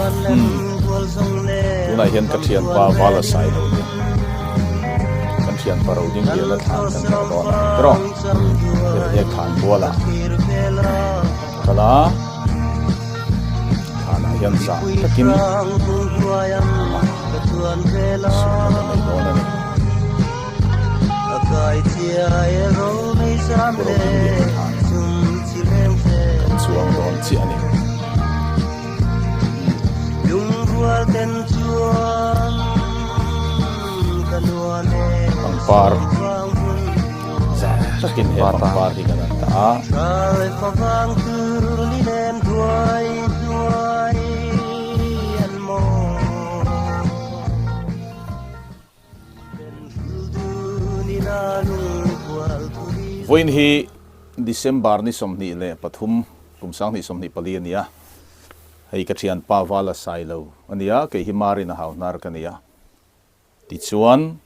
Tunah hian ka thianpa Vala Sailo nen kan thianpa Roding Liana thlan kan tlawh dawn a ni tawh. Hei thlan bualah kal a, thlanah hian zah takin amah sumna ka nei dawn a ni. Pu Roding Liana thlan kan chuang dawn chiah a ni. Pangpar zah takin he pangpar hi kan an tah a. Vawiin hi December ni 23 kum 2024 a ni a, hei ka thianpa Vala Sailo a ni a, kei hi Marina Hauhnar ka ni a. Tichuan,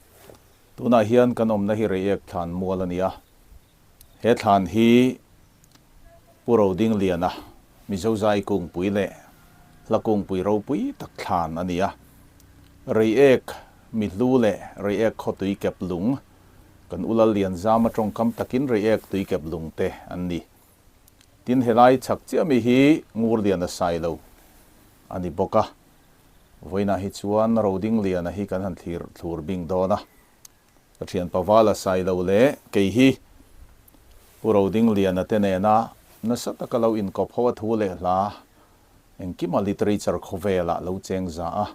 tunah hian kan awmna hi Reiek thlan mual a ni a, he thlan hi Pu Rodingliana Mizo zai kungpui leh hla kungpui ropui tak thlan a ni a. Reiek mihlu leh Reiek khawtui kep lung kan Ulal Lianzama tawngkam takin Reiek tui kep lung te an ni. Tin helai chhak chiah mi hi Ngurliana Sailo a ni bawk a. Vawiinah hi chuan Rodingliana hi kan han thlir thlur bing dawn a. Ka thian Pavala Sailo leh kei hi Pu Rodingliana te nena nasa taka lo inkawp ho a thu leh hla engkima literature khawvelah lo cheng za a,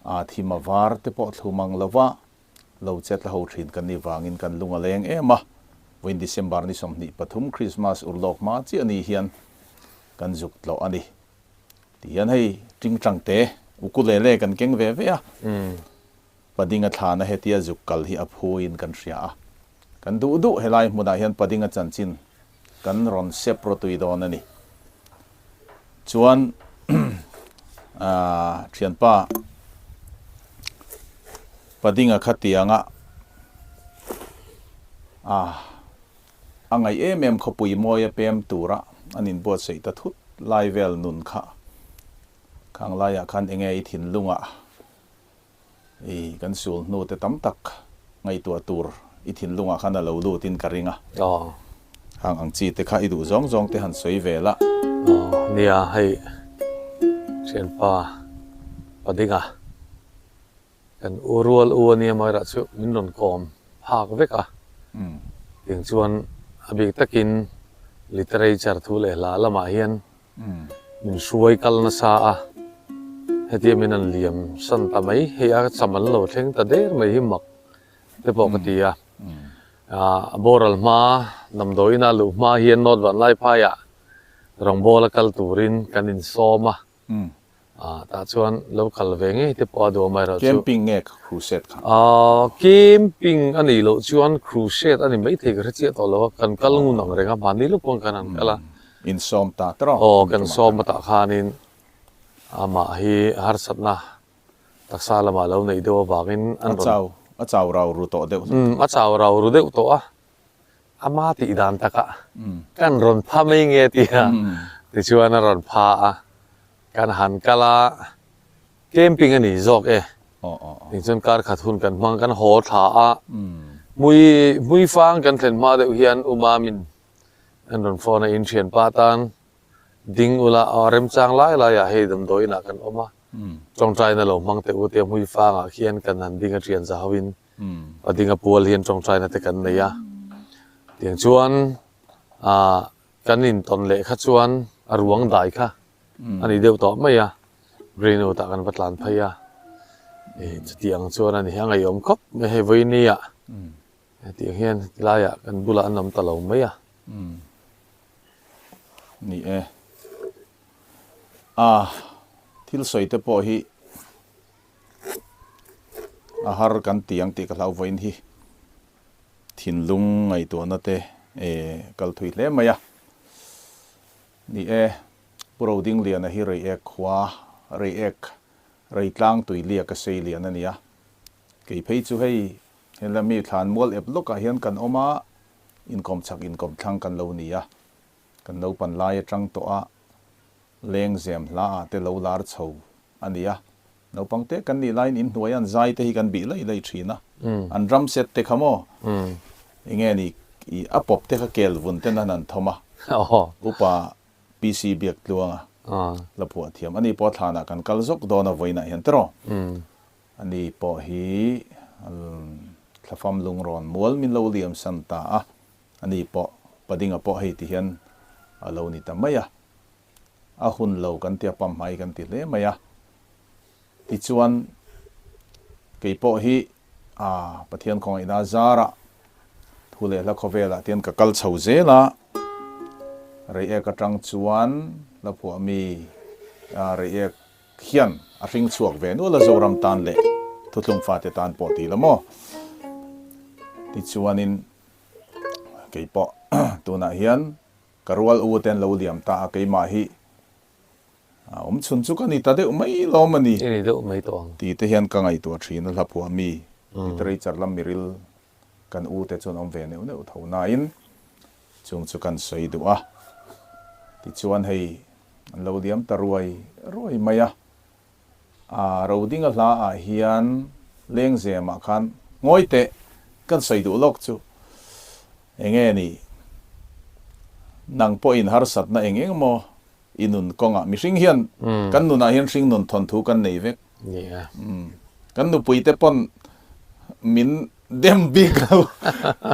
aa thim a var te pawh thlum ang lova lo chet la ho thin kan nih vangin kan lung a leng em a, vawiin December ni 23 Christmas urlawk hma chiah ni hian kan zuk tlawh a ni. Ti hian hei tingtang te ukulele kan keng ve ve a, Padinga thlana hetia zuk kal hi a phuin kan hria a, kan duh duh helai hmunah hian Padinga chanchin kan rawn sep rawtui dawn a ni. Chuan thianpa Padinga kha tianga a a ngaih em em khawpui mawi a pem tura an inbuatsaih ta thut lai vel nun kha khang laiah khan enge i thinlungah I kan sul hnu te tam tak ngaihtuah tur i thinlungah khan a lo lut in ka ring a. Aw. Hang ang chi te kha i duh zawng zawng te han sawi ve la. Aw nia hei thianpa Padinga kan u rual u ania mairah chu min rawn kawm phak vek a. Tiang chuan a bik takin literature thu leh hla lamah hian Min hruai kal nasa a, hetia min an liam san ta mai, hei a cham an lo thleng ta der mai hi mak te pawh ka ti a. A boral hma, damdawiin a luh hma hian North Vanlaiphaiah rawngbawl a kal turin kan insawm a, tah chuan lo kal ve ngei te pawh a duh mai erawh chu. Camping nge crusade kha? Camping a nih loh chuan crusade a ni maithei ka hre chiah tawh lo a, kan kal ngun ang reng a, mahni lawk pawn kan han kal a. Insawm ta tawh. Aw, kan sawm atah khanin amah hi harsatna taksa lamah lo neih deuh avangin an rawn. A chau, a chau rau ru tawh deuh. Umm, a chau rau ru deuh tawh a, ama tih dan takah kan rawn pha mai nge tia tichuan a rawn pha a, kan han kal a, camping a ni zawk e. Tichuan kar khat hun kan hmang, kan haw thla a, hmui hmui fang kan thlen hma deuh hian u Mamin An rawn phone a, in thianpa tan ding ula aw remchang lai lai ah hei damdawi inah kan awm a, tawngtaina lo hmang teh u tia hmui fang ah khian kan han ding a thian za ho in a ding a pual hian tawngtaina te kan nei a, tiang chuan ah kan in tawn leh kha chuan a ruang dai kha a ni deuh tawh mai a, green wood ah kan va tlan phei a, chutiang chuan a ni a ngaihawm khawp mai hei vawiini ah. Hetiang hian helaiah kan bulah an awm ta lo mai a. Umm. Ni e. A thil sawi te pawh hi a har kan ti ang tih ka hlau vawiin hi. Thinlung ngaihtuahna te e kal thui hle mai a. Ni e, Pu Rodingliana hi Reiek khua, Reiek, Reitlang tuiliak a sei lian a ni a. Kei phei chu hei Hela mi thlan mual ep lawkah hian kan awm a, inkawm chak inkawm thlang kan lo ni a. Kan naupan lai atang tawh a, lengzem hla ah te lo lar chho a ni a. Naupang te kan nih laiin in hnuaia an zai te hi kan bih laih laih thin a. An ram set te kha maw enge ni i a pawp te kha kel vun ten an han thawm a. Upa PC Biaktluanga la phuah thiam. Ani pawh thlanah kan kal zawk dawn a vawiinah hian tiraw? Ani pawh hi thlafam lungrawn mual min lo liam san ta a. Ani pawh Padinga pawh hei ti hian a lo ni ta mai a. A hun lo kan tia pamhmai kan ti hle mai a. Tichuan kei pawh hi a Pathian khawngaihna zarah thu leh hla khawvelah tian ka kal chho zel a. Reiek atang chuan hla phuah mi Reiek hian a hring chhuak ve nual a Zoram tan leh thuthlung fate tan pawh ti la maw. Tichuanin kei pawh tunah hian Ka rual u te an lo liam ta a, keimah hi a awm chhun chu ka ni ta deuh mai lawm a ni. I ni deuh mai tawh ang. Ti te hian ka ngaihtuah thin a, hlaphuah mi, literature lam miril kan u te chuan awm ve neuh neuh tho nain chung chu kan sawi duh a. Tichuan hei an lo liam ta ruai ruai mai a. A Rodinga hla ah hian Lengzem ah khan ngawi teh kan sawi duh lawk chu enge ni nang pawhin harsatna eng eng maw i nun kawngah mihring hian kan nunah hian hring nun thawnthu kan nei vek kan nupui te pawn min dem bik lo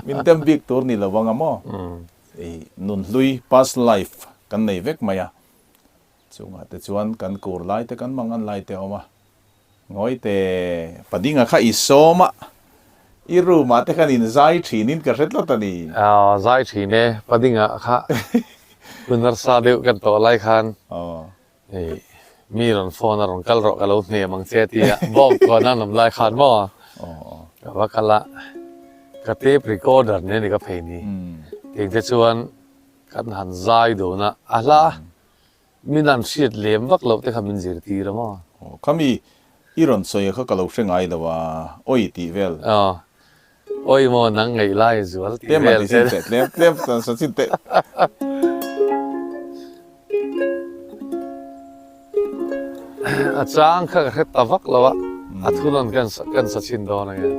min dem bik tur ni lo anga maw i nun hlui past life kan nei vek mai a. Chungah te chuan kan kur lai te kan mang an lai te a awm a, Ngawi te Padinga kha i sawm a, i room ah te khan in zai thin in ka hre tlat a ni. Aw zai thin e, Padinga kha hun harsa deuh kan tawh lai khan hei mi rawn phone a rawn kal rawh ka lo hnem ang che tia bawk kawn a an awm lai khan maw ka va kal a, ka tape recorder nen a ni ka phei ni, tiang te chuan kan han zai dun a, a hla Min an hriat lem vak loh te kha min zirtir a maw? Aw, khami i rawn sawi a kha ka lo hre ngai lo a, awi tih vel. Aw, awi maw nang ngaih lai zual tih vel te. Tlem a ti chin teh, tlem tlem chuan sa chin teh. A chang kha ka hre ta vak lo a, a thunawn kan sa chin dawn a nge.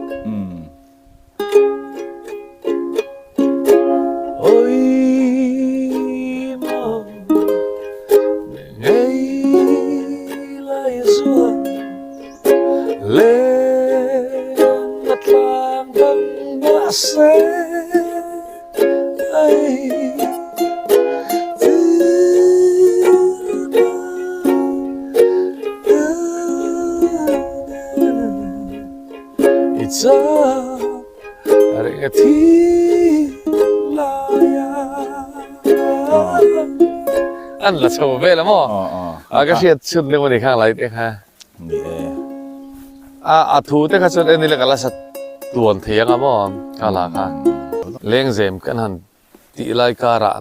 I chak reng a thi lai a. An la chho vel a maw? A ka hriat chhun deuh a ni khang lai te kha. Ni e. A a thu te kha chuan en ila ka la sa tuan thei anga maw ka la kha. Lengzem kan han tih lai karah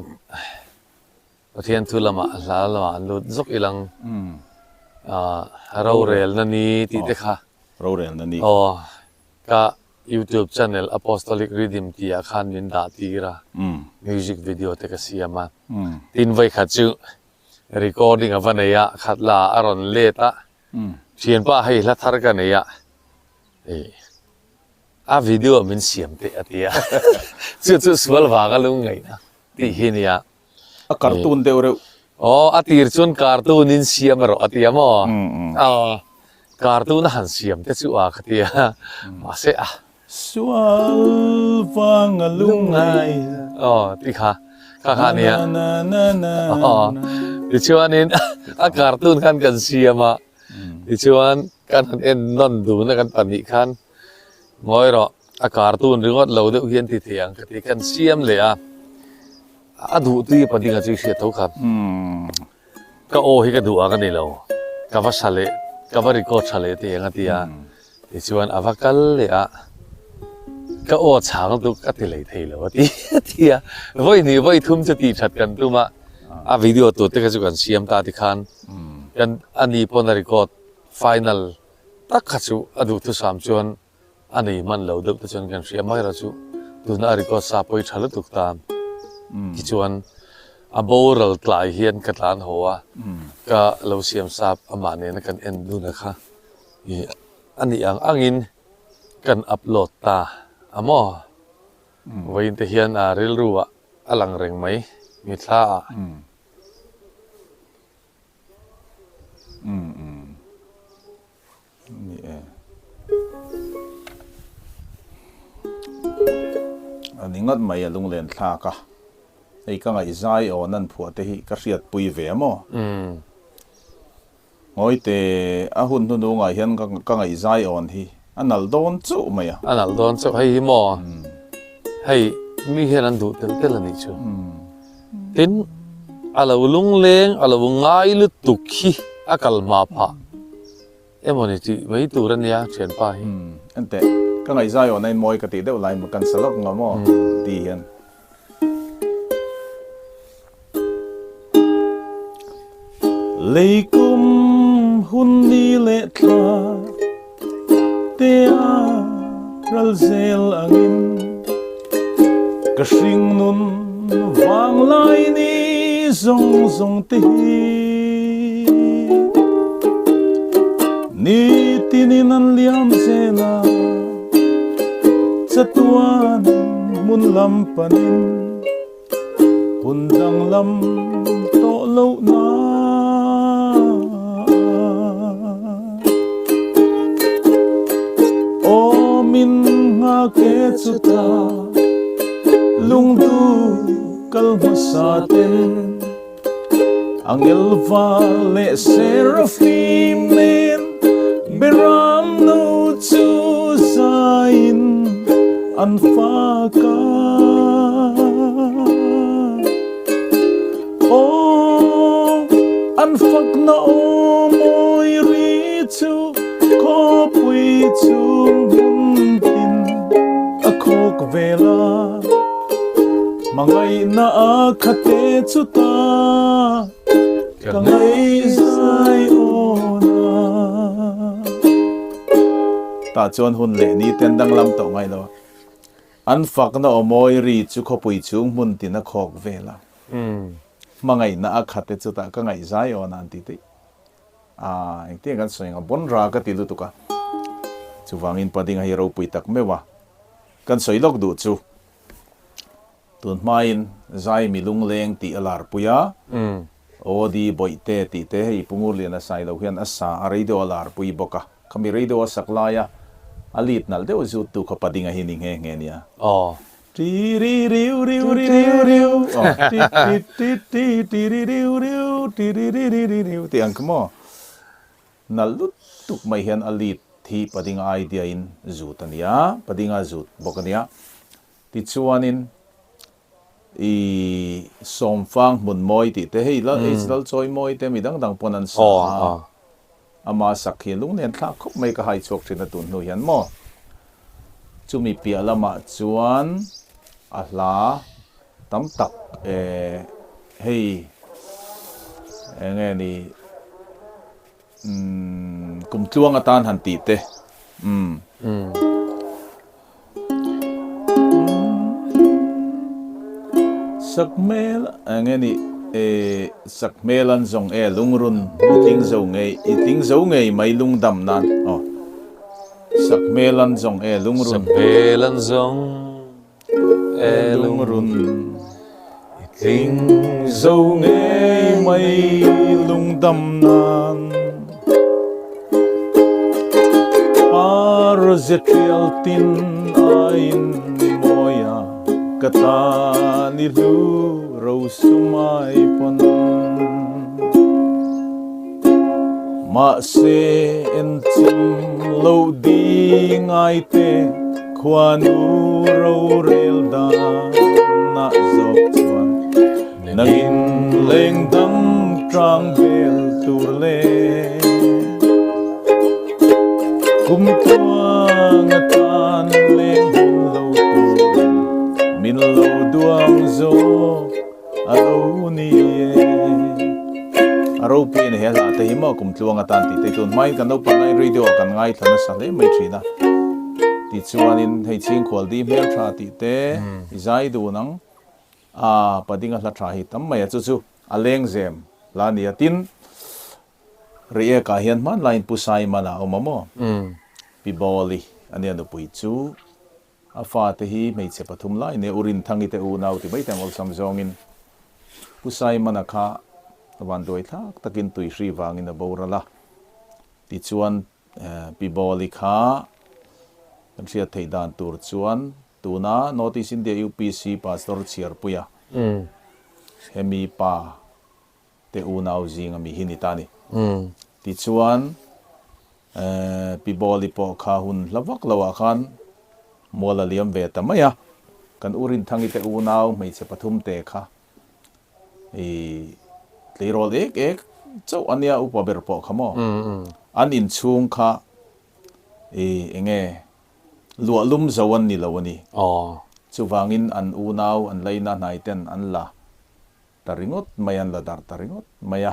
Pathian thu lamah hla lamah an lut zawk ilang rorelna ni tih te kha. Rorelna ni. Aw, ka YouTube channel Apostolic Rhythm tih ah khan min dah tir a, music video te ka siam a. Tin vawikhat chu recording a va nei a, khat la a rawn let a, thianpa hei hla thar ka nei a, a video min siam teh a ti a, chu chu sual vanga lungngaihna tih hi nia. A cartoon deuh reuh. Aw, a tir chuan cartoon in siam erawh a ti a maw? Aw, cartoon a han siam te chu a ka ti a, mahse a. Sual vang a lungngai. Aw, ti kha, kha kha nia. Aw, tichuanin a cartoon khan kan siam a, tichuan kan han en nawn dun a kan pahnih khan ngawi rawh a cartoon ringawt lo deuh hian ti thei ang ka ti, kan siam leh a. A duh tui padinga chu i hriat tho kha. Ka aw hi ka duh ang a ni lo. Ka va sa leh, ka va record tha leh teh ang a ti a. Tichuan a va kal leh a, ka aw chhang lutuk ka ti lei thei lo a ti a ti a. Vawi hnih vawi thum chu tih that kan tum a, a video tur te kha chu kan siam ta tikhan kan a ni pawn a record final tak kha chu a duhthusam chuan A nei hman lo deuh te chuan kan hria mai erawh chu tuna a record sa pawi tha lutuk ta tichuan. A boral tlai hian ka tlan haw a, ka lo siam sap amah nena kan en dun a kha i a nih ang angin kan upload ta a maw? Vawiin te hian a rilru ah a lang reng mai mithla ah. Ni e. A ni ngawt mai a lunglen thlak a. Hei ka ngaihzai aw nan phuah te hi ka hriat pui ve a maw? Ngawite a hun hnunungah hian ka ngaihzai awn hi a nalh dawn chauh mai a. A nalh dawn chauh hei hi maw? Hei mi hian an duh telh telh a nih chu. Tin, a lo lungleng a lo ngai lutuk hi a kal hma phah. Emawni tih mai tur a nia thianpa hi. Umm enteh ka ngaihzai aw nain mawi ka tih deuh lai maw kan sa lawk ngam aw ti hian. Lei kum hun ni leh thla te a ral zel angin ka hring nun vang lai ni zawng zawng te hi Nitinin an liam zel a, chatuan hmun lam panin hun danglam tawh loh na. Aw min nghak e chutah lungdu kal hmasa ten. Angel val leh Seraphim nen Beram nu chu zaiin an fak a. Aw, an fakna aw mawi ri chu khawpui chhung hmun tin a khawk vel a. Hmangaihna a khate chu ta ka ngaihzai awn a. Tah chuan hun leh ni ten danglam tawh ngai lo a. An fakna aw mawi ri chu khawpui chhung hmun tin a khawk vel a. Hmangaihna a khate chu ta ka ngaihzai awn a an ti tih. Aa engtin kan sawi ang a bon ra ka ti lutuk a. Chuvangin Padinga hi ropui tak meuh a. Kan sawi lawk duh chu. Tun hmain Zai mi lungleng tih a larpui a, Aw Di Bawihte tih te hei Pu Ngurliana Sailo hian a sa a radio a larpui bawk a, khami radio a sak laia a lead nalh deuh zut tu kha Padinga hi ni nghe nghe nia. Aw. Ti ri riu riu ri riu riu aw ti ti ti ti ti ri riu riu ti ri ri ri ri riu tih ang kha maw. Nalh lutuk mai hian a lead hi Padinga idea in zut a nia, Padinga zut bawk a nia. Tichuanin i sawmfang hmun mawi tih te hei lal H lal chawi mawi te mi dang dang pawn an sa a, ama sak hi lunglen thlak khawp mai ka hai chhuak thin a tun hnu hian maw. Chumi piah lamah chuan a hla tam tak eh hei enge ni umm kum tluang atan han tih te umm. Sakhmel enge ni eh sakhmel an zawng e lungrun i tling zo ngei i tling zo ngei mai lungdam nan aw sakhmel an zawng e lungrun. Sakhmel an zawng. E lungrun i tling zo ngei mai lungdam nan Par ze tial tin aiin ni mawi a ka tan i hlu ro sumai pawn. Mahse enchim loh ding ai te khuanu rorel danah zawk chuan nangin leng dang tang vel tur le kum tluang atan leng hun lo turin min lo duang zawk. A lo ni e. A ropui a ni he hla te hi maw kum tluang atan tih te tun hmain kan naupang laiin radio ah kan ngaithla nasa hle mai thin a. Tichuanin hei chhingkhual di hmeltha tih te i zai dun ang. A Padinga hla tha hi tam mai a, chu chu a lengzem hla a ni a. Tin, Reiek-ah hian hmanlaiin Pu Saimana a awm a maw? Pi Bawli a nia nupui chu. A fate hi hmeichhe pathum lai nia U Rinthangi te unau ti mai te ang awlsam zawngin Pu Saimana kha vanduai thlak takin tuihri vangin a boral a. Tichuan Pi Bawli kha kan hriat theih dan tur chuan tuna North East India UPC Pastor Chhiarpuia hemi pa te unau zing ami hi ni ta ni. Tichuan Pi Bawli pawh kha hun hla vak lo ah khan mual a liam ve ta mai a. Kan U Rinthangi te unau hmeichhe pathum te kha i tleirawl ek ek chauh a nia upa ber pawh kha maw. An inchhung kha i enge luah lum zo an ni lo a ni. Chuvangin an unau an laina hnai ten an la ta ringawt mai an la darh ta ringawt mai a.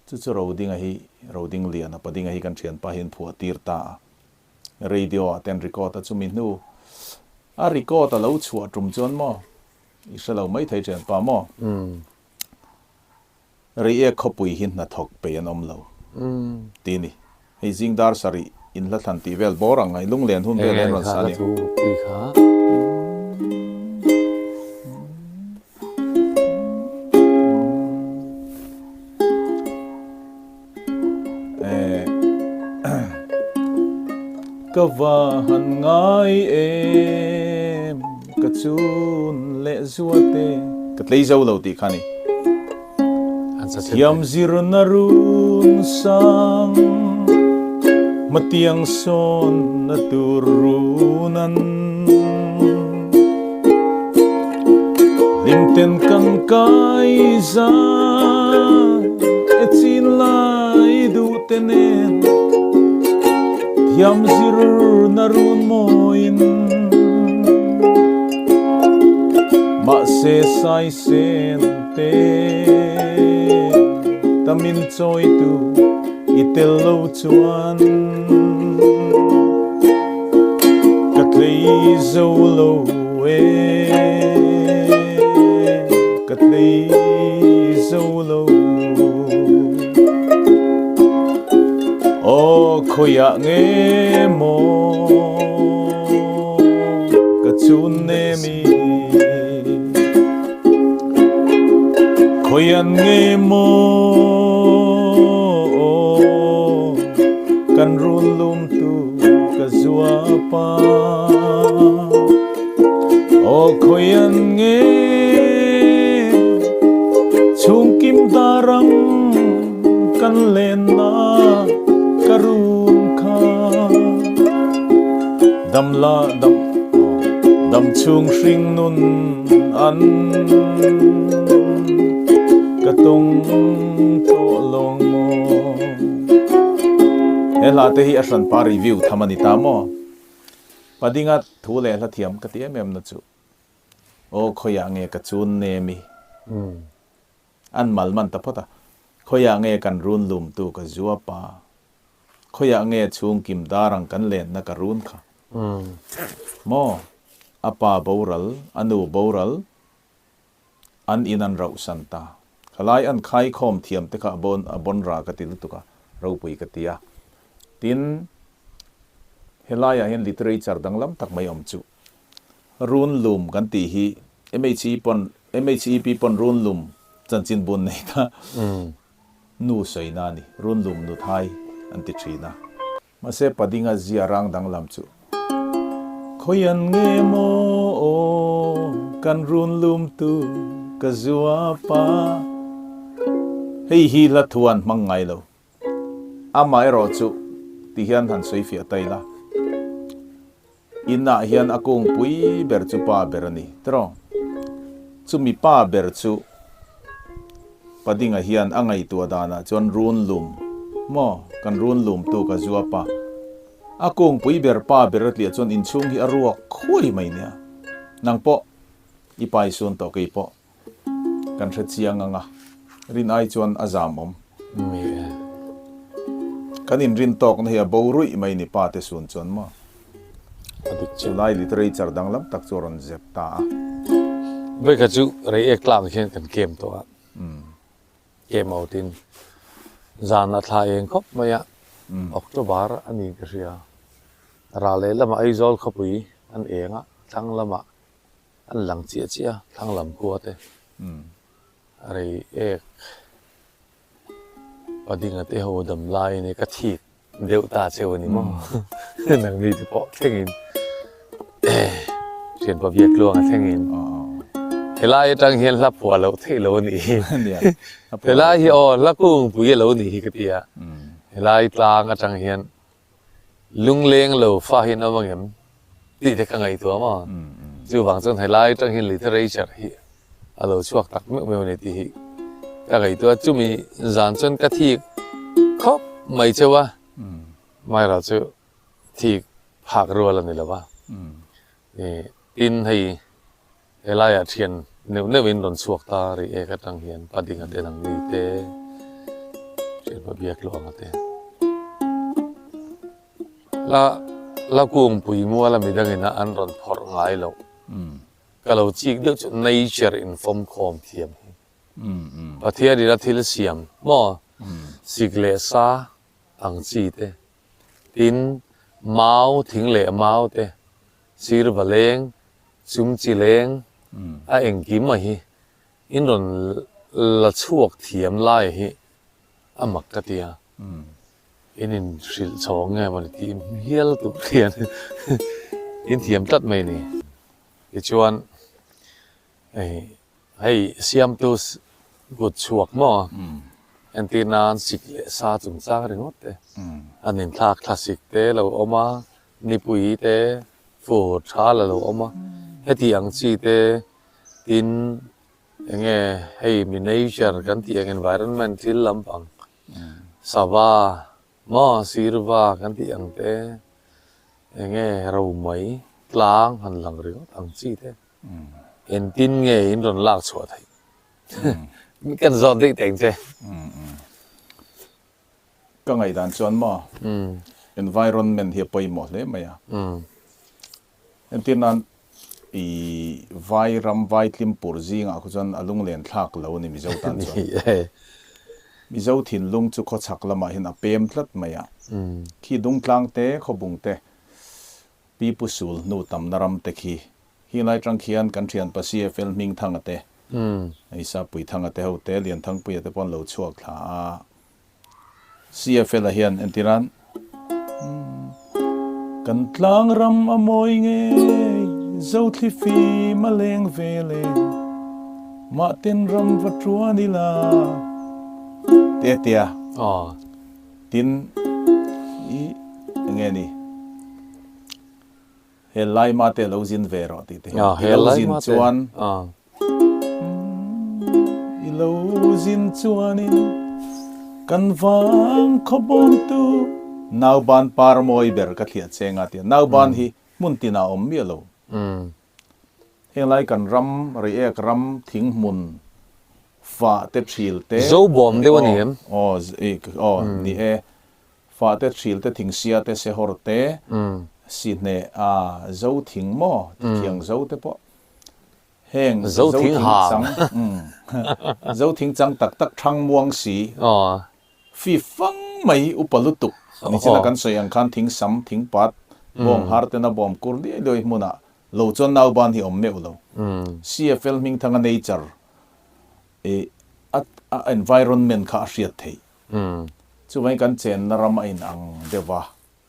Chu chu Rodinga hi, Roding Liana Padinga hi kan thianpa hian phuah tir ta a. Radio ah ten record a chumi hnu a record a lo chhuah tum chuan maw i hre lo mai thei thianpa maw? Reiek khawpui hi hnathawk pei an awm lo ti ni. Hei zing dar sarih in hla thlan tih vel bawr ang ngai lunglen hun vel hian rawn sa nia. Ka va han ngai em ka chun leh zuate. Ka tlei zo lo tih kha ni. Thiam zirna run sang hmatiang sawnna tur run an Hlimten kan kai za e chin lai duh te nen Thiam zirna run mawiin Mahse saisen te tamin chawitu i tel lo chuan ka tlei zo lo e ka tlei zo lo aw khawiah nge maw ka chun nemi. Khawian nge maw kan run lum tu ka zua pa Aw khawian nge chhungkim darang kan lenna ka run kha Dam la dam dam chhung hring nun an ka tung tawh lawng maw. He hla te hi a hranpa review tham a ni ta maw? Padinga thu leh hla thiam ka ti em em na chu. Aw khawiah nge ka chun nem i? An mal man ta phawt a. Khawiah nge kan run lum tu ka zuapa? Khawiah nge chhung kim dar ang kan lenna ka run kha? Maw? A pa boral, a nu boral, an in an rauhsan ta. Khalai an khaikhawm thiam te kha a bawn a bawn ra ka ti lutuk a, ropui ka ti a. Tin, helaiah hian literature danglam tak mai awm chu. Run lum kan tih hi MHE pawn MHEP pawn run lum chanchin bun nei ta. Nu sawina a ni, run lum nu thai an ti thin a. Mahse Padinga zia rang danglam chu Khawian nge maw aw kan run lum tu ka zua pa. Hei hi hla thu an hmang ngai lo. Amaherawh chu ti hian han sawi fiah ta ila. Inah hian a kungpui ber chu pa ber a ni tiraw? Chumi pa ber chu Padinga hian a ngaihtuah danah chuan run lum maw? Kan run lum tu ka zuap a. A kungpui ber pa ber a tliah chuan inchhung hi a ruak khuai mai nia. Nang pawh i paisun tawh kei pawh. Kan hre chiang ang a, rin ai chuan a zam awm. Ni e. Kan inrin tawkna hi a bo ruih mai ni pa te sun chuan maw? A dik chiah. Chulai literature danglam tak chu a rawn zep ta a. Vawikhat chu Reiek tlang hian kan camp tawh a, camp out in zan a thla eng khawp mai a, October a niin ka hria. Ral lehlamah Aizawl khawpui an eng a, thlang lamah an lang chiah chiah a, thlang lam khua te. Reiek Padinga te ho dam laiin ka thik deuh ta cheu a ni maw? Nangni te pawh thlengin thianpa biak tluanga thlengin helai atang hian hla phuah loh theih lo a nih hi. Helai hi aw hla kungpui a lo nih hi ka ti a, helai tlang atang hian Lungleng lo fa hi an awm angem tih te ka ngaihtuah maw? Chuvang chuan helai atang hian literature hi a lo chhuak tak meuh meuh a ni tih hi ka ngaihtuah a. Chumi zan chuan ka thik khawp mai cheu a, amaherawh chu thik phak rual a ni lo va. Tin hei Helaiah thian neuh neuhin rawn chhuak ta rih ek atang hian Padinga te Nangni te Thianpa Biakluanga te la la kungpui muala midangin a an rawn phawrh ngai loh ka lo chik deuh chu nature in fawm khawm thiam hi Pathianin a thil siam maw sik leh sa ang chi te tin mau thing leh mau te sirva leng Chum chi leng a engkim a hi in rawn la chhuak thiam lai hi a mak ka ti a, in in hrilh chhawng nge mawni tih hial tur hian in thiam tlat mai a ni. Tichuan hei hei siamtu kut chhuak maw entir nan sik leh sa chungchang ringawt te an inthlak thlasik te lo awm a, Nipui te fur tha la lo awm a, heti ang chi te tin enge hei mi nature kan tih ang environment thil lampang sava maw sirva kan tih ang te enge romei tlang han lang ringawt ang chi te engtin nge in rawn lak chhuah theih kan zawt daih teng che. Ka ngaihdan chuan maw environment hi a pawimawh hle mai a. Entir nan i vai ram vai tlimpur zingah khu chuan a lunglen thlak lo a ni Mizo tan chuan. Mizo thinlung chu khawchhak lamah hian a pem tlat mai a. Khi dungtlang te khawbung te pipu sul hnu tamna ram te khi Heng lai tang khian kan thianpa CFL Hmingthanga te, Isa Puithanga te ho te, Lianthangpuia te pawh an lo chhuak thla a. CFL-a hian entiran, Kan tlang ram a mawi ngei, Zothli fim a leng vel e, Mahten ram va tuan ila, te a ti a. Tin, i enge ni? He Laima te lo zin ve rawh tih te hian i lo zin chuan i lo zin chuanin kan vang khawbawmtu Nauban par mawi ber ka thliah che nga tia Nauban hi hmun tinah a awm miah lo. Henglai kan ram Reiek ram thing hmun fah te thil te Zobawm deuh a ni em? Aw aw ni e. Fahte, Hrilte, Thingsiate, Sehawrte, Sihneh, a Zo thing maw? Tithiang Zo te pawh heng Zo thing chang Zo thing chang tak tak thang muang si fi fang mai upa lutuk nichina kan sawi ang khan thing sam, thing pat, bawng har tena bawm kur liai liai hmunah lo chuan nauban hi awm meuh lo. CFL hmingthanga nature i a environment kha a hriat theih. Chuvangin kan chenna ram a inang deuh a,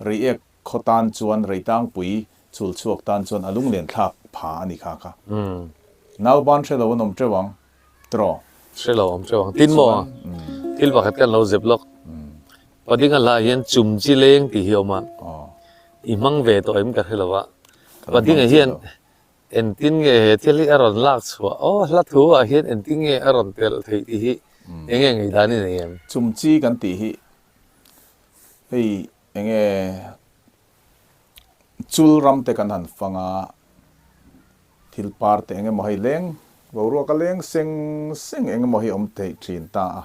Reiek khaw tan chuan Reitangpui chul chhuak tan chuan a lunglen thlak pha a ni kha kha. Nauban hre lo an awm teuh ang, tiraw? Hre lo awm teuh ang. Tin maw? Thil pakhat kan lo zep lawk. Padinga hlah hian chum chi leng tih hi a awm a, i hmang ve tawh em ka hre lo a. Padinga hian Engtin nge he thil hi a rawn lak chhuah? Aw, hla thu ah hian engtin nge a rawn telh theih tih hi eng nge ngaihdan i nei em? Chumchi kan tih hi hei eng nge chul ram te kan han fang a, thil par te eng emaw hei leng boruak a leng seng seng eng emaw hi awm theih thin ta a,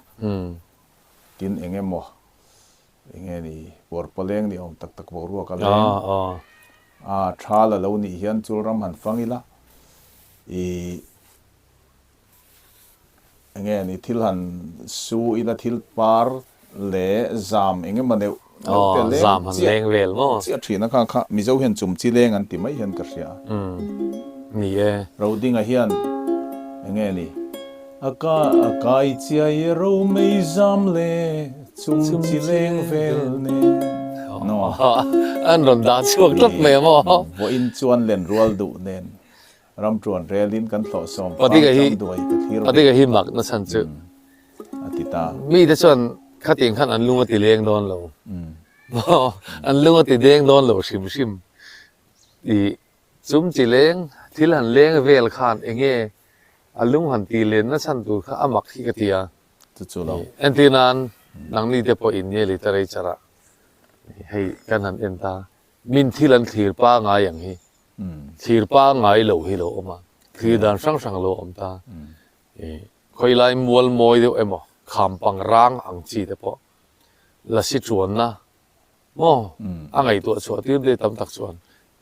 tin eng emaw Enge ni, Puarpawleng ni awm tak tak boruak a leng a, thal a lo nih hian chul ram han fang ila, i Enge ni thil han su ila thil par leh zam eng emaw neuh neuh te leng Zam han chiah leng vel maw? chiah thin a kha kha Mizo hian chum chi leng an ti mai hian ka hria. Ni e. Rodinga hian enge ni a ka a kai chiai romei zam leh chum chi leng vel nen no. An rawn dah chhuak tlat mai a maw? Vawiin chuan len rual duh nen Ram tuan relin kan hlawh sawm fang Patika hi chang duai ka thlir ve. Patika hi mak na chhan chu. A ti ta. Mite chuan khatiang khan an lung a ti leng dawn lo. Maw? An lung a ti deng dawn lo hrim hrim. I chum chi leng, thil han leng vel khan enge a lung han ti len na chhan tur kha a mak hi ka ti a. Chu chu lo. Entir nan nangni te pawh in nge literature ah hei kan han en ta. Min thil an thlir pangai ang hi. Thlir pangai lo hi lo awm a, thlir dan hrang hrang lo awm ta. Khawilai mual mawi deuh emaw, kham pang rang ang chi te pawh lasi chuanna maw a ngaihtuah chhuah tir daih tam tak chuan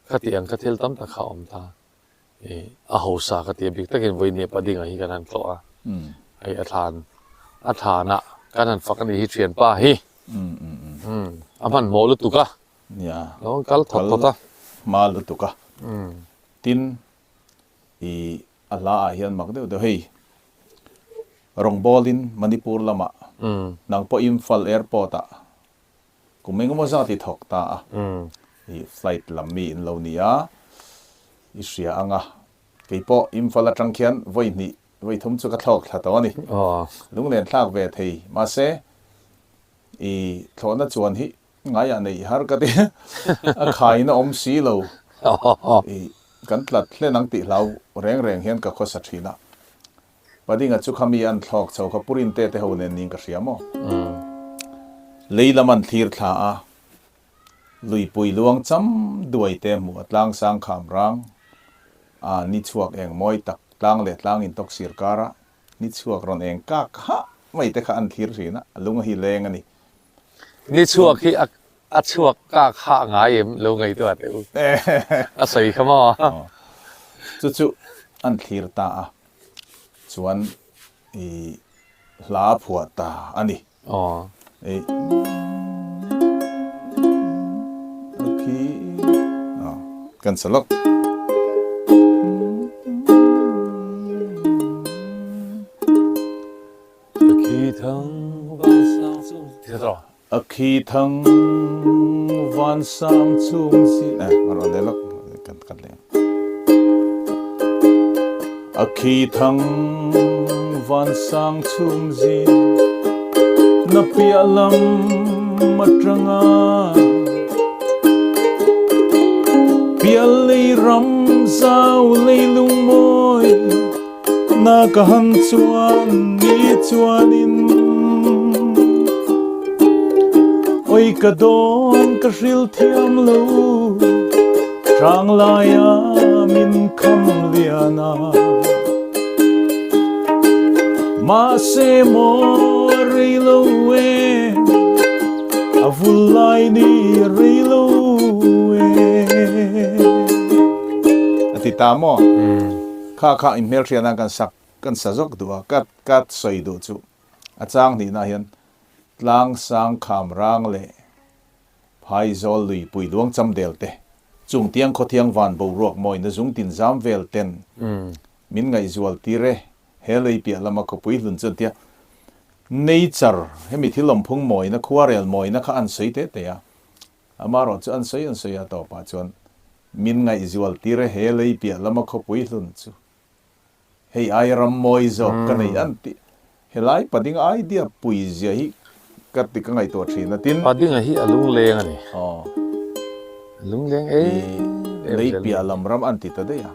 khati ang kha thil tam tak kha a awm ta. A hausa ka ti a bik takin vawinia Padinga hi kan han tlawh a, hei a thlan a thlanah kan han fak a nih hi thianpa hi a hmanhmawh lutuk a. Nia, Lo kal thawt thawt a. Hma lutuk a. Tin, i a hla ah hian mak deuh deuh hei rawngbawlin Manipur lamah nang pawh Imphal airport ah kum engemaw zat i thawk ta a. I flight lam mi in lo ni a, i hria ang a. Kei pawh Imphal atang khian vawi hnih, vawi thum chu ka thlawk thla tawh a ni. Lunglen thlak ve thei. Mahse, i thlawhna chuan hi Ngaiah neih har ka ti. A khain a awm si lo. I kan tlat hlen ang tih hlau reng reng hian ka khawsa thin a. Padinga chu khami an thlawk chho kha Purin te te ho nen niin ka hria maw? Lei lam an thlir thla a, luipui luang cham duai te hmuh a tlang sang kham rang a ni chhuak eng mawi tak tlang leh tlang in tawk sir kar a ni chhuak rawn eng kak hah mai te kha an thlir thin a, lung a hi leng a ni. Ni chhuak hi a chhuak kak hah ngai em lo ngaihtuah teh u. A sawi kha maw? Chu chu an thlir ta a, chuan i hla phuah ta a ni. I khi kan sa lawk. A khi thang van sang chung si eh a rawn leh lawk kan kat leh A khi thang van sang chung zin na piah lam atanga pial lei ram zau leilung mawi Na ka han chuan ni chuanin Oi ka dawn ka hril thiam lo Hrang laia min kham lian a Mahse maw a rei lo e A vul lai ni a rei lo e A ti ta maw? Kha kha in hmelhriatna kan sak kan sa zawk duh a, ka ka sawi duh chu a chang hnihna hian tlang sang kham rang leh phaizawl lui pui luang cham del te chung tiang khawthiang van boruak mawina zung tin zam vel ten min ngaihzual tir e, he lei piah lama khawpui hlun chuan tia nature hemi thil awmphung mawina khuarel mawina kha an sawi teh teh a. Amarawh chu an sawi an sawi a tawpah chuan min ngaihzual tir e he lei piah lama khawpui hlun chu hei ai ram mawi zawk ka nei an tih helai Padinga idea pui zia hi ka ti ka ngaihtuah thin a tin. Padinga hi a lungleng a ni. Aw. A lungleng em em I lei zel piah lam ram an ti ta daih a.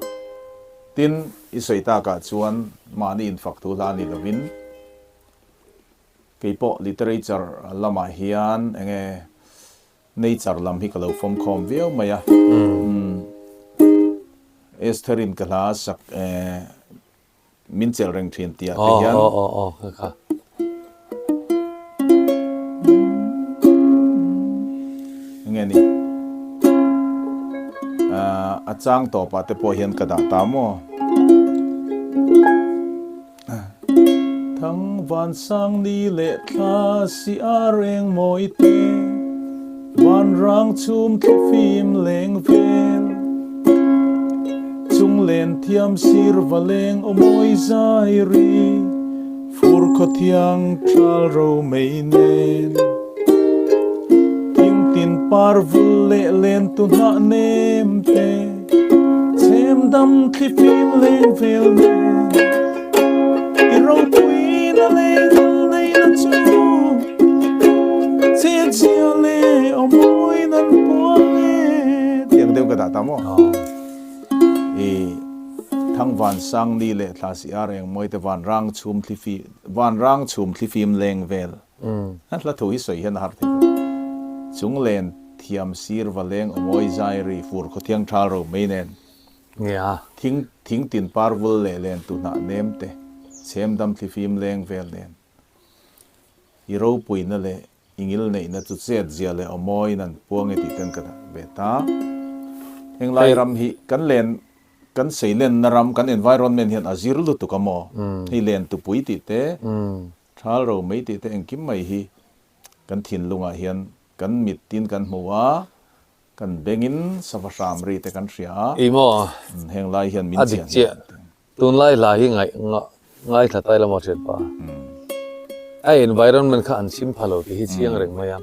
Tin i sawi takah chuan mahni infak thu hla ni lovin Kei pawh literature lamah hian enge nature lam hi ka lo fawm khawm viau mai a. Estherin ka hla sak min chelh reng thin tih ah te hian. Enge ni a chang tawpah te pawh hian ka dah ta maw. Thang. Vansang ni leh thla si a reng mawi te, Vanrang chhum thlifim leng vel. Chung len thiam sir va leng aw mawi zai ri, Fur khaw thiang thal ro mei nen. Thing tin par vul leh len tu hnah nem te, Chhem dam thlifim leng vel nen. I ropui na leh ngal nei na chu, Chet zia leh aw mawi nan puang e. Tiang deuh ka dah ta maw? I thang van sang ni leh thla si ar eng mawi te van rang chhum thlifi van rang chhum thlifim leng vel. A hla thu hi sawi hian a har thei lo. Chung len thiam sir va leng aw mawi zai ri fur khaw thiang thal ro mai nen. Nia. Thing thing tin par vul leh len tu hnah nem te chhem dam thlifim leng vel nen. I ropuina leh I ngilneihna chu chet zia leh aw mawiin an puang e tih ten ka dah ve ta. Heng lai ram hi kan len kan seilenna ram kan environment hian a zir lutuk a maw? Hei len tupui tih te, thal ro mai tih te engkim mai hi kan thinlungah hian kan mittin kan hmu a, kan bengin sava hram ri te kan hria a. Ih maw? Heng lai hian min A dik chian chiah. Tunlai hla hi ngaih ngaithla tai lama hriat pa. A environment kha an chim pha lo tih hi chiang reng mai a.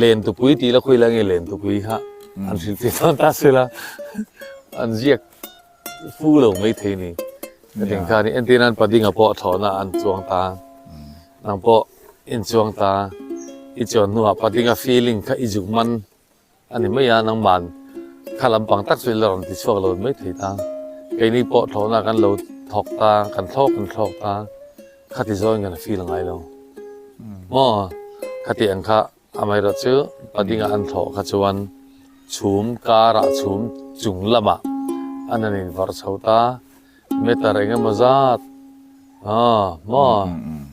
Len tupui tih la khawi lai nge len tupui kha an hrilh thei dawn ta se la an ziak fu lo mai thei ni. Ka ting kha ni entir nan Padinga pawh thlawhna an chuang ta nang pawh in chuang ta i chuan hnuah Padinga feeling kha i zuk man A ni mai a, nangman kha lampang tak chu i la rawn ti chhuak lo mai thei ta. Keini pawh thlawhna kan lo thawk ta, kan thlawk kan thlawk ta, khati zawngin kan feel ngai lo. Maw? Khati ang kha amaherawh chu padinga an thlawh kha chuan chhum karah chhum chung lamah an han invarh chho ta, meter eng emaw zat, aw maw?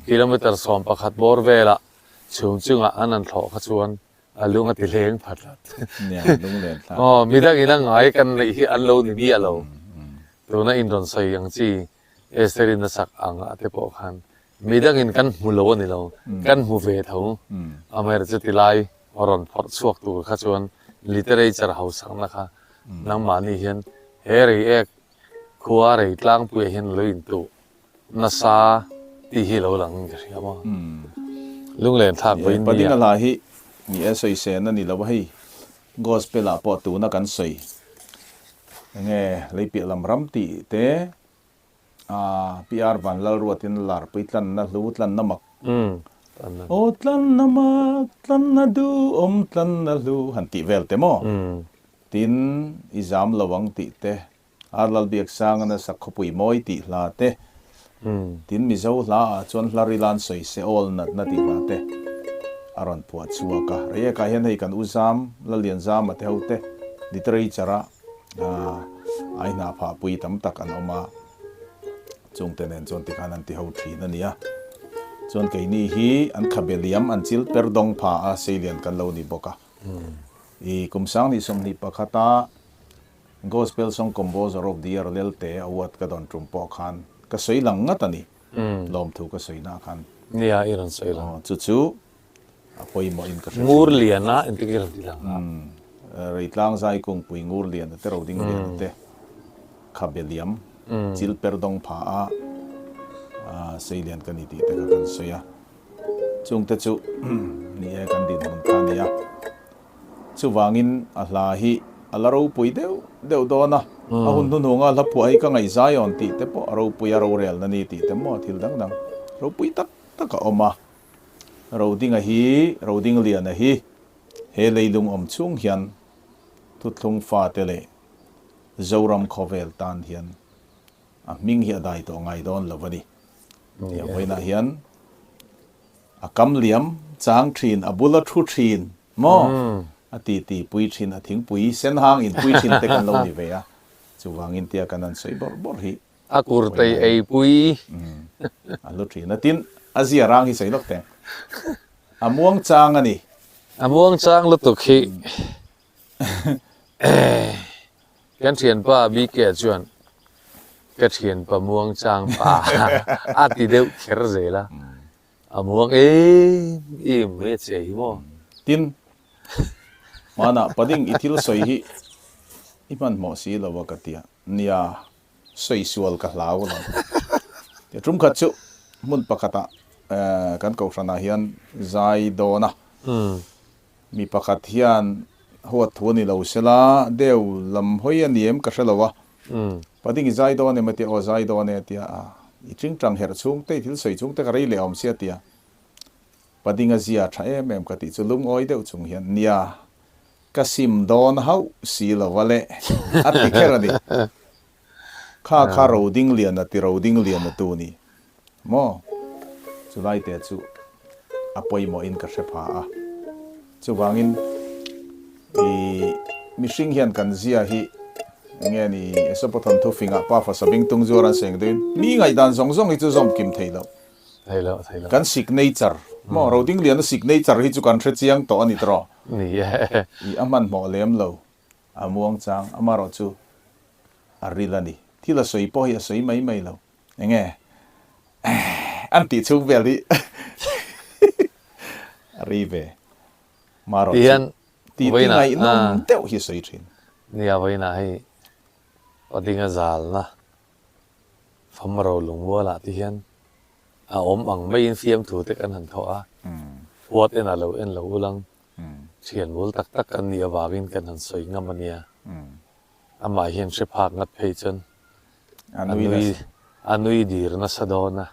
Kilometer 11 bawr velah chhum chungah an han thlawh kha chuan A lung a ti hleng phat tlat. Nia, lung len thlak. Aw, midang in a ngai kan neih hi an lo ni miah lo. Tuna in rawn sawi ang chi Esther in a sak ang a te pawh khan midang in kan hmu lo a ni lo, kan hmu ve tho. Amaherawhchu chu tilai rawn phawrh chhuak tur kha chuan literature hausakna kha nangmahni hian he reiek khua rei tlangpuiah hian lo intuh Nasa tih hi lo lang in ka hria maw? Lunglen thlak vawiin nia. Padinga hla hi ni e sawi sen a ni lo a hei Gospel ah pawh tuna kan sawi enge lei piah lam ram tih te ah PR Vanlalruatin Larpui tlanna hlu tlanna mak aw tlanna mak tlanna duhawm tlanna hlu han tih vel te maw tin i zam lo ang tih te Ar Lalbiaksanga nasa khawpui mawi tih hla te, tin Mizo hla ah chuan hla rilan sawi se awl natna tih hla te a rawn phuah chhuak a. Reiek ah hian hei kan U Zam, Lallianzama te ho te literature a ai hna phah pui tam tak an awm a, chungte nen chuan tikhan an ti ho thin a nia. Chuan keini hi an khabe liam an chil per dawng pha a seilian kan lo ni bawk a. I kum 2021 a Gospel Song Composer of the Year Lelte Award ka dawn tum pawh khan ka sawi lang ngat a ni. Lawmthu ka sawi na khan. Nia, i rawn sawi lang. Aw, chu chu a pawimawh in ka hre thin. Ngur lian a engtik i rawn ti lang a? Reitlang zai kungpui ngur lian a te, roding lian a te, khabe liam, chil per dawng pha a sei lian ka ni tih te kha kan sawi a. Chungte chu ni e kan dinhmun kha a ni a. Chuvangin a hla hi a la ropui deuh deuh dawn a, a hun hnuhnunga hla phuah hi ka ngaihzai awn tih te pawh a ropui a, rorelna ni tih te maw thil dang dang ropui tak tak a awm a. Rodinga hi, Rodingliana hi he leilung awm chhung hian thuthlung fate leh Zoram khawvel tan hian a hming hi a dai tawh ngai dawn lo a ni. Tia vawiinah hian A kam liam chang thin, a bula thu thin maw? A ti ti pui thin, a thingpui sen hang in pui thin te kan lo ni ve a, chuvangin tia kan han sawi bawrh bawrh hi. A kur tei ei pui. A hlu thin a, tin a zia rang hi sawi lawk teh. A muang chang a ni. A muang chang lutuk hi. Kan thianpa BK chuan ka thianpa muang chang pa a ti deuh kher zel a. A muang em em mai a che hi maw. Tin, hmanah pading i thil sawi hi i hmanhmawh si lo a ka tia. Nia, sawi sual ka hlau lo. Tia tum khat chu hmun pakhatah kan kohhranah hian zai dawn a. Mi pakhat hian huat thu a ni lo sela, deu lam hawi a ni em ka hre lo a. Pading i zai dawn em a tia, aw zai dawn e a tia, a i tingtang herh chhung te, i thil sawi chhung te ka rei leh awm sia a tia. Pading a zia tha em em ka tih chu lungawi deuh chung hian, nia, ka sim dawn hauh si lo a le, a ti kher a ni. Kha kha ro ding lian a ti ro ding lian a tu ni maw? Chulai te chu a pawimawh in ka hre pha a. Chuvangin i mihring hian kan zia hi enge ni Esopo thawnthu fingah pa fasa bing tung zuar an seng duin mi ngaihdan zawng zawng hi chu zawm kim thei lo. Thei lo, thei lo. Kan signature maw ro ding lian a signature hi chu kan hre chiang tawh a ni tawh. Ni e. I a hmanhmawh lem lo. A muangchang, amarawh chu a ril a ni. Thil a sawi pawh hi a sawi mai mai lo. Enge an tih chhung vel hi a ri ve. Marawh chu ti ti ngaihnawm deuh hi a sawi thin. Nia vawiinah hei Padinga zalna Famro lungmualah te hian a awm ang maiin fiamthu te kan han thawh a, huat en a lo en lo ulang Thian bul tak tak an nih avangin kan han sawi ngam a nia. Amah hian hre phak ngat phei chuan a nui a nui dir nasa dawn a.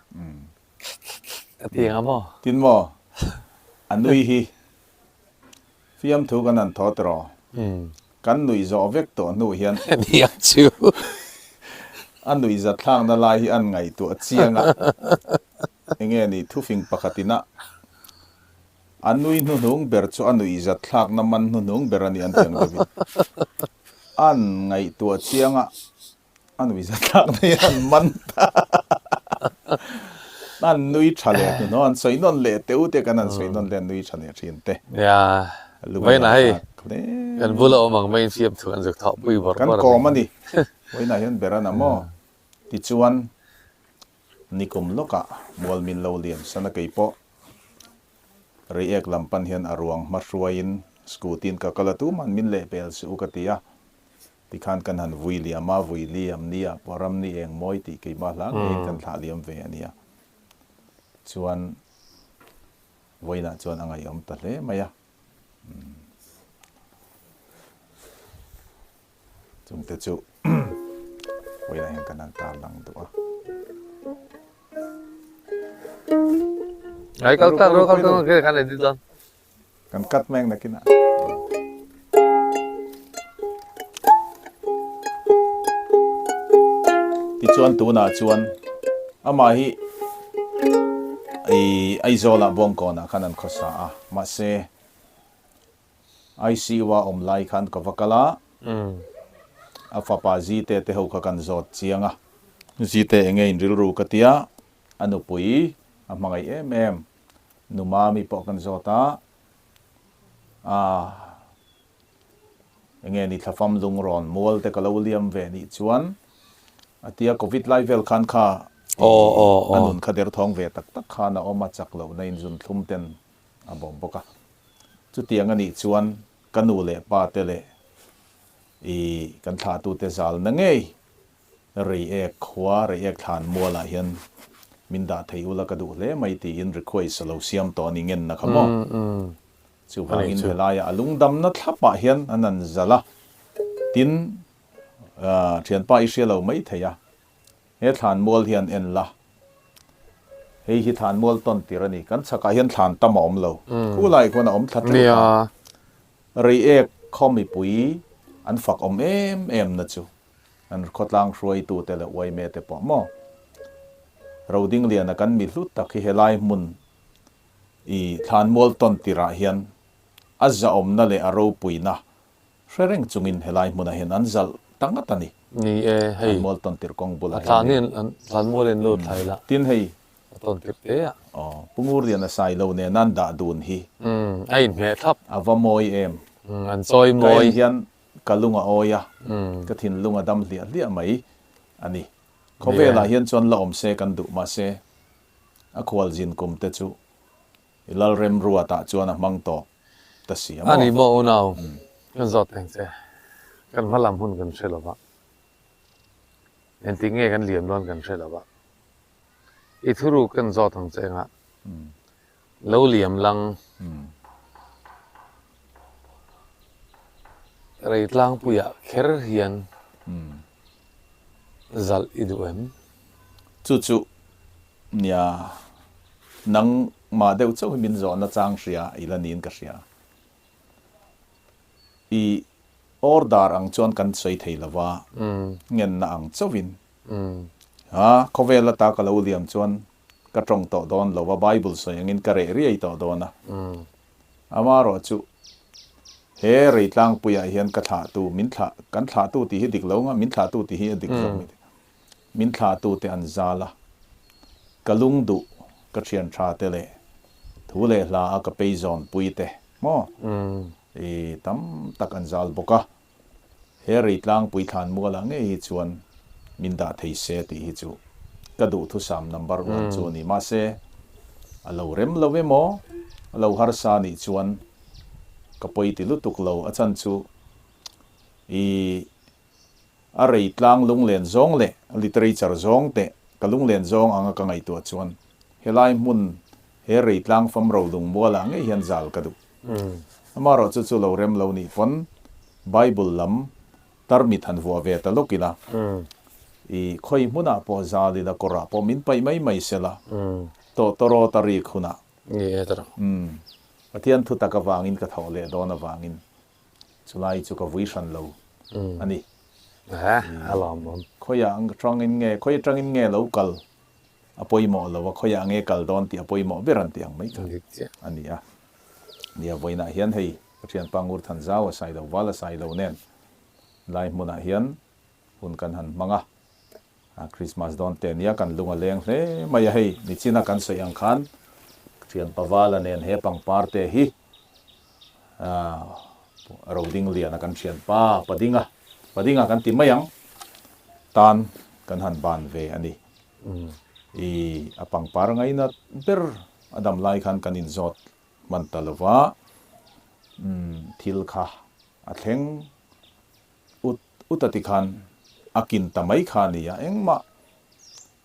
A ti eng a maw? Tin maw? A nui hi fiamthu kan han thaw tiraw? Kan nuih zawh vek tawh hnu hian Nia chu. A nuih zathlakna lai hi an ngaihtuah chiang a. Enge ni thufing pakhatin a A nui hnuhnung ber chu a nuih zat thlakna man hnuhnung ber a ni an ti ang deuhin. An ngaihtuah chiang a, a nuih zat thlakna hi an man ta. An nui tha leh hnuhnawh, an sawi nawn leh teh u te kan han sawi nawn leh an nui tha leh thin te. Nia, vawiinah hei kan bula awm ang maiin fiamthu an zuk thawhpui bawrh bawrh a ni. Kan kawm a ni. Vawiinah hian ber a na maw? Tichuan, nikum lawkah mual min lo liam san a kei pawh. Reiek lam pan hian a ruang hma hruaiin scooty in ka kal a tuman min leh pel suh u ka ti a, tikhan kan han vui liam a, vui liam nia pawh ram ni eng mawi tih keimah hla ngeiin kan thlah liam ve a nia. Chuan vawiinah chuan a ngaihawm ta hle mai a. Chungte chu vawiinah hian kan han tarlang duh a. Ai kal ta ro kal ta ke kan edit dawn. Kan cut mai ang nakinah. Tichuan tunah chuan amah hi i Aizawlah Bawngkawnah khan an khawsa a, mahse ICU a awm lai khan ka va kal a, a fapa Zite te ho kha kan zawt chiang a, Zite enge in rilru ka tia, a nupui a hmangaih em em, nu Mami pawh kan zawt a, ah enge ni thlafam lungrawn mual te ka lo liam ve nih chuan a tia Covid lai vel khan kha a nun kha derthawng ve tak tak khan a awm a, chak lohna in zunthlum ten a bawm bawk a. Chutiang a nih chuan ka nu leh pa te leh i kan thlahtute zalna ngei Reiek khua, Reiek thlan mualah hian min dah thei ula ka duh hle mai tiin request a lo siam tawh a ni ngenna kha maw? Chuvangin helaia a lungdamna thlapah hian an han zalh a, tin thianpa i hria lo mai thei a. He thlanmual hian en la. Hei hi thlanmual tawn tir a ni. Kan chhakah hian thlan tam a awm lo. Khu lai khuan a awm thla teuh a. Reiek khaw mipui an fak awm em em na chu an khawtlang hruaitute leh uaime te pawh maw. Rodingliana kan mi hlu tak hi helai hmun i thlanmual tawn tirah hian a zahawmna leh a ropuina Hre reng chungin helai hmunah hian an zalh ta ngat a ni. Ni e, hei. Thlanmual tawn tirh kawng bulah hian. A thlan hian an thlanmual in lut thla ila. Tin hei. A tawn tirh te a. Aw, Pu Ngurliana Sailo nena an dah dun hi. Umm, a inhmeh thlap. A va mawi em. Umm, an chawi mawi. Ka en hian ka lung a awi a, ka thinlung a dam hliah hliah mai a ni. Khawvelah hian chuan la awm se kan duh mahse a khualzin kum te chu. I Lalremruatah chuan a hmang tawp ta si a maw? A ni maw unau, kan zawt theng che. Kan hma lam hun kan hre lo va, engtik nge kan liam dawn kan hre lo va. I thuruk kan zawt ang che engah lo liam lang. Rei tlangpuiah kher hian zalh i duh em? Chu chu nia nangmah deuh chauh hi min zawhna chang hria i la niin ka hria. I order ang chuan kan sawi thei lo va, ngenna ang chauhin. A, khawvel ata ka lo liam chuan ka tawng tawh dawn lo a, Bible sawi angin ka reh riai tawh dawn a. Amaherawh chu he rei tlangpuiah hian ka thlahtu, min thlah, kan thlahtu tih hi dik lo nga, min thlahtu tih hi a dik zawk mai thei. Min thlahtute an zal a, ka lung duh ka thian tha te leh thu leh hla a ka peizawn pui te maw i tam tak an zal bawk a. He rei tlangpui thlan mualah ngei hi chuan min dah thei se tih hi chu ka duhthusam number one chu a ni. Mahse, a lo rem lo emaw, a lo harsa nih chuan ka pawi ti lutuk lo. A chhan chu i a rei tlang lunglen zawng leh literature zawng teh ka lunglen zawng anga ka ngaihtuah chuan helai hmun he rei tlang fam ro lungmualah ngei hian zal ka duh. Amaherawh chu chu lo rem lo nih pawn Bible lam tarmit han vuah ve ta lawk ila, i khawi hmunah pawh zal ila kawrah pawh min paih mai mai sela, tawh tawrawt a rik hunah. Pathian thu tak avangin ka thawh leh dawn avangin chulai chu ka vui hran lo a ni. Khawiah atangin nge, khawi atangin nge lo kal A pawimawh lo a, khawiah nge kal dawn tih a pawimawh ber an tih ang mai kha a ni a. Nia, vawiinah hian hei ka thianpa Ngur Than Zau a sai lo, Val a sai lo nen lai hmunah hian hun kan han hmang a. Christmas dawn te nia kan lung a leng hle mai a, hei nichina kan sawi ang khan ka thianpa Vala nen he pangpar te hi Rodingliana kan thianpa Padinga, Padinga kan ti mai ang, tan kan han ban ve a ni. I a pangpar ngaina ber a dam lai khan kan inzawt hman ta lo va, thil kha a thleng ut ut a ti khan a kin ta mai kha a ni a, engmah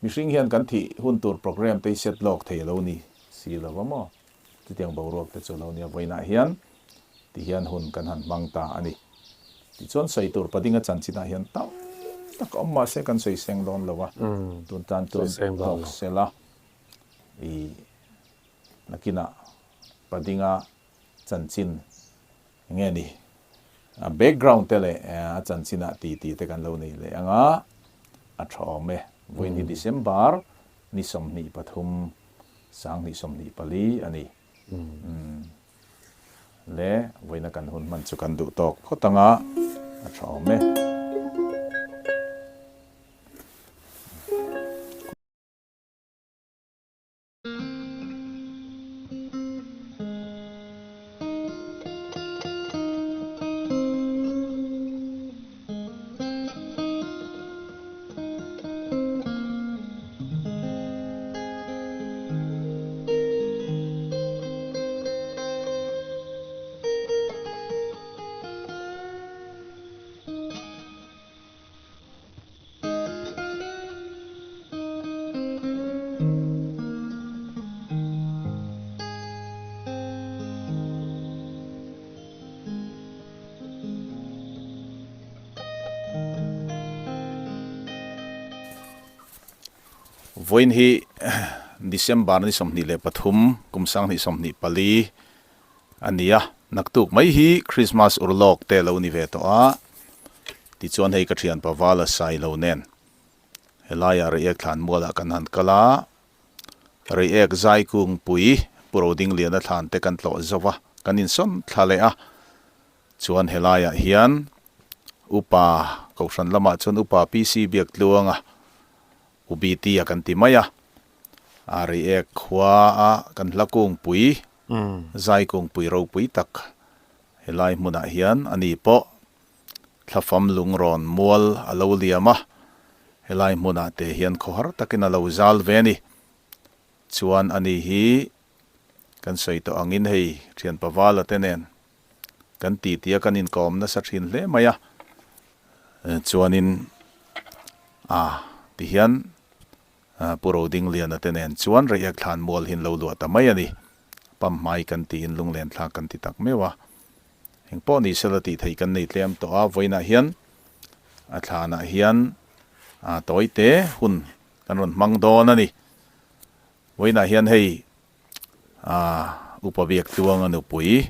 mihring hian kan thih hun tur programme te hi set lawk thei a lo ni si lo va maw? Chutiang boruak te chu a lo nia vawiinah hian ti hian hun kan han hmang ta a ni. Tichuan sawi tur padinga chanchinah hian tam tak a awm mahse kan sawi seng dawn lo a, tun tan chuan tawk sela i nakinah padinga chanchin enge ni a background te leh a chanchinah titi te kan lo nei leh ang a, a tha awm e. Vawiin hi December ni 23 2024 a ni. Le vawiina kan hun hman chu kan duh tawk phawt ang a, a tha awm e. Vawiin hi December ni 23 kum 2024 a ni a, naktuk mai hi Christmas urlawk te lo ni ve tawh a, tichuan hei ka thianpa Vala Sailo nen helaiah Reiek Thlanmualah kan han kal a, Reiek Zaikungpui Pu Rodingliana thlan te kan tlawh zo va, kan insawn thla leh a. Chuan helaiah hian Upa Kohhran lamah chuan Upa PC Biaktluanga U BT a kan ti mai a, a Reiek khua a kan hla kungpui, zai kungpui ropui tak helai hmunah hian a ni pawh thlafam lungrawn mual a lo liam a, helai hmunah te hian khawhar takin a lo zal ve a ni. Chuan a ni hi. Kan sawi tawh angin hei thianpa Vala te nen kan titi a kan inkawm nasa thin hle mai a, chuanin a tihian Pu Rodingliana te nen chuan Reiek thlan mual hi an lo luah ta mai a ni. Pamhmai kan tiin lunglen thlak kan ti tak meuh a, eng pawh ni sela tih theih kan nei tlem tawh a, vawiinah hian a thlanah hian tawi te hun kan rawn hmang dawn a ni. Vawiinah hian hei Upa Biaktuanga nupui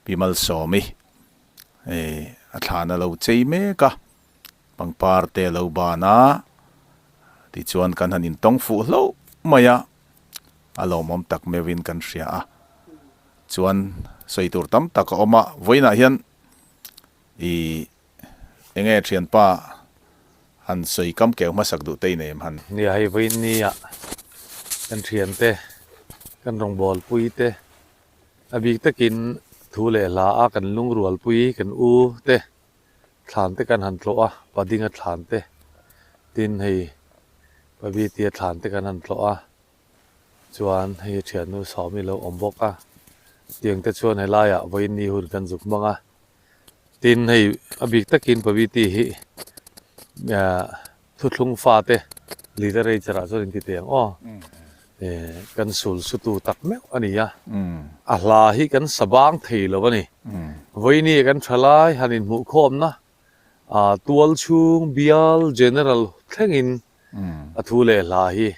Pi Malsawmi a thlan a lo chei mek a, pangpar te a lo ban a, tichuan kan han intawng fuh hlauh mai a, a lawmawm tak meuhin kan hria a. Chuan sawi tur tam tak a awm a, vawiinah hian ih Enge thianpa han sawi kam keu hmasak duh te i nei em han? Nia hei vawiin nia kan thiante, kan rawngbawlpui te, a bik takin thu leh hla a kan lungrualpui kan u te thlan te kan han tlawh a, Padinga thlan te, tin hei Pabitia thlan te kan han tlawh a, chuan hei thiannu Sawmi lo awm bawk a, tiang te chuan helaiah vawiin ni hun kan zuk hmang a. Tin, hei a bik takin Paviti hi thuthlung fate literature ah chuan inti teh ang aw. Kan sul sutu tak meuh a ni a, a hla hi kan sa bang thei lo a ni. Vawiini kan tha lai han inhmuhkhawmna tual chhung bial general thlengin a thu leh hla hi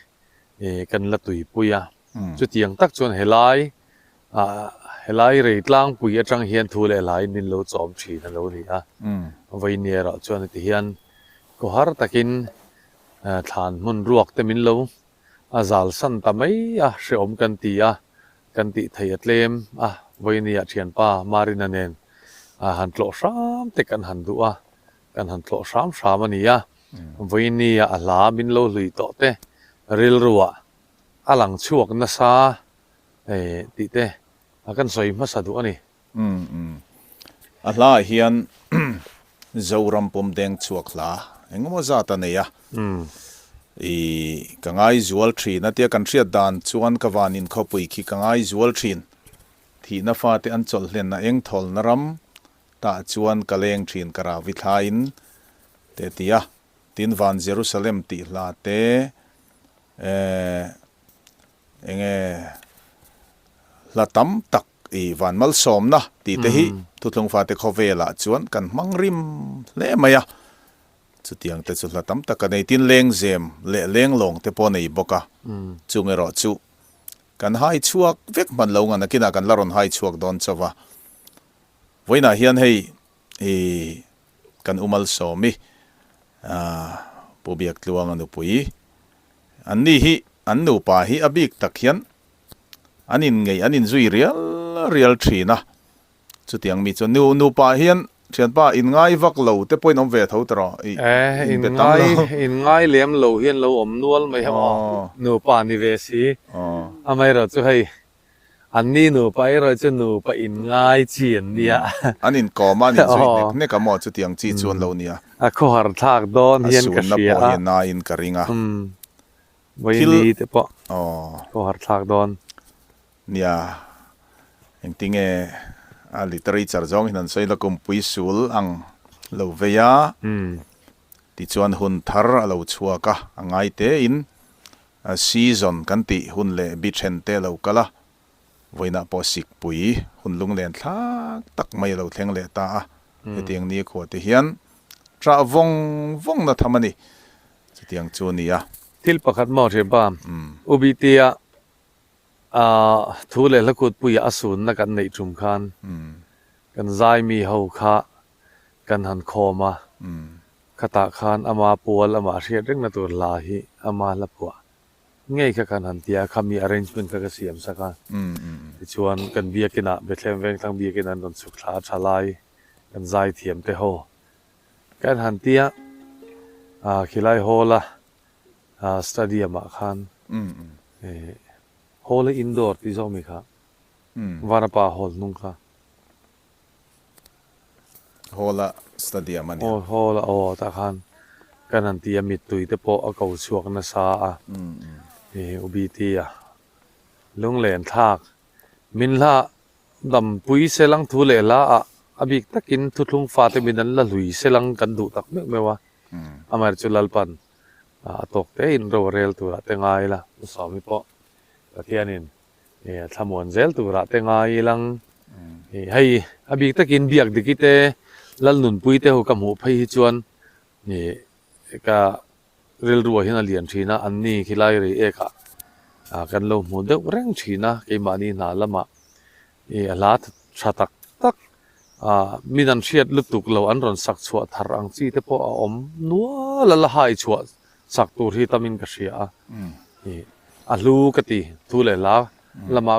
kan la tuipui a. Chutiang tak chuan helai Helai rei tlangpui atang hian thu leh hlaiin min lo chawm thin a lo ni a. Vawiin erawh chuan heti hian khawhar takin thlan hmun ruak te min lo a zal san ta mai a, hrehawm kan ti a, kan tih theih a tlem a. Vawiin thianpa Marina nen han tlawh hram te kan han duh a, kan han tlawh hram hram a ni a. Vawiin a hla min lo hlui tawh te rilruah a lang chhuak nasa Hei tih te a kan sawi hmasa duh a ni. Umm umm. A hla ah hian Zoram pawm deng chhuak hla engemaw zat a nei a. I ka ngai zual thin a tia kan hriat dan chuan ka van inkhawpui khi ka ngai zual thin. Thihna fate an chawlh hlen a eng thawlna ram tah chuan ka leng thin ka ravi thlain te ti a. Tin van Jerusalem tih hla te eh Enge hla tam tak i van malsawmna tih te hi Thuthlung fate khawvelah chuan kan hmang rim hle mai a, chutiang te chu hla tam tak a nei. Tin lengzem leh lenglawng te pawh a nei bawk a, chung erawh chu kan hai chhuak vek hman lo nga nakinah kan la rawn hai chhuak dawn chauh va. Vawiinah hian hei i kan u Malsawmi Pu Biaktluanga nupui An ni hi an nupa hi a bik tak hian an inngeih an inzui rial rial thin a, chutiang mi chuan nu nupa hian thianpa inngai vak lo te pawhin awm ve tho ta rawh i Eh, inbe tam lo. inngai inngai lem lo hian lo awm nual mai heuh aw, nupa ni ve si. Amaherawh chu hei An ni nupa erawh chu nupa in ngai chi an nia. An inkawm a, an inzui hnek hnek a maw chutiang chi chu an lo nia. A khawhar thlak dawn hian ka A sunna hria pawh a. hi a nain ka ring a. Vawiin ni te pawh khawhar thlak dawn. Nia, engtinge a literature zawng hian an sawi la kumpui sul ang lo vei a, tichuan hun thar a lo chhuak a, a ngai tein Season kan tih hun leh bi then te a lo kal a, vawiinah pawh sikpui hun lunglen thlak tak mai a lo thleng leh ta a, hetiang nikhua te hian ṭah vawng vawng na tham a ni, chutiang chu a ni a. Thil pakhat maw hriatpa, UBT-a thu leh hla kutpuia a sunna kan neih ṭum khan kan zaimi ho kha kan han khawm a, Khatah khan ama pual amah hriat rengna tur hla hi ama hla phuah ngei kha kan han ti a, khami arrangement kha ka siam sak a. Tichuan kan biakinah Bethlehem Vengthlang biakin an rawn chhuk thla a tha lai kan zai thiam te ho kan han ti a, khilai hall a stadium ah khan hall hi indoor tih zawk mi kha Vanapa hall hnung kha. Hall a stadium a nia. Aw hall a aw tah khan kan han ti a mittui te pawh a ko chhuak nasa a i U BT a lunglen thlak. Min hla dampui selang thu leh hla ah a bik takin thuthlung fate min an la hlui selang kan duh tak meuh meuh a. Amaherawhchu chu Lalpan a tawk te in ro a rel turah te ngai ila, Pu Sawmi pawh Pathianin thlamuan zel turah te ngai ilang. Hei a bik takin biak diki te Lalnunpui te ho ka hmuh phei hi chuan ka Rilruah hian a lian thin a, anni khilai rei ekah kan lo hmu deuh reng thin a, keimahni hna lamah ih a hla tha tak tak ah min an hriat lutuk lo an rawn sak chhuah thar ang chi te pawh a awm nual a la hai chhuah sak tur hi tamin ka hria a, ih a hlu ka ti thu leh hla lama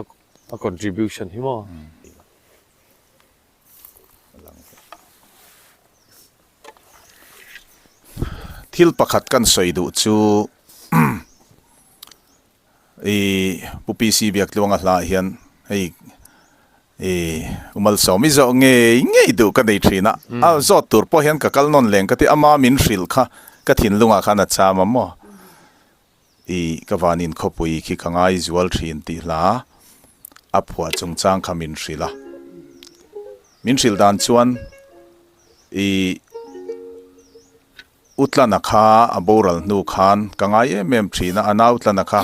a contribution hi maw. Thil pakhat kan sawi duh chu i Pu PC Biaktluanga hlaah hian hei i U Malsawm i zawh ngei ngei duh ka nei thin a, a zawt tur pawh hian ka kal nawn leng ka ti ama min hrilh kha ka thinlungah khan a cham a maw. I ka vanin khawpui khi ka ngai zual thin tih hla a phuah chungchang kha min hrilh a. Min hrilh dan chuan i Utlana kha a boral hnu khan ka ngai em em thin a, a nau Tlana kha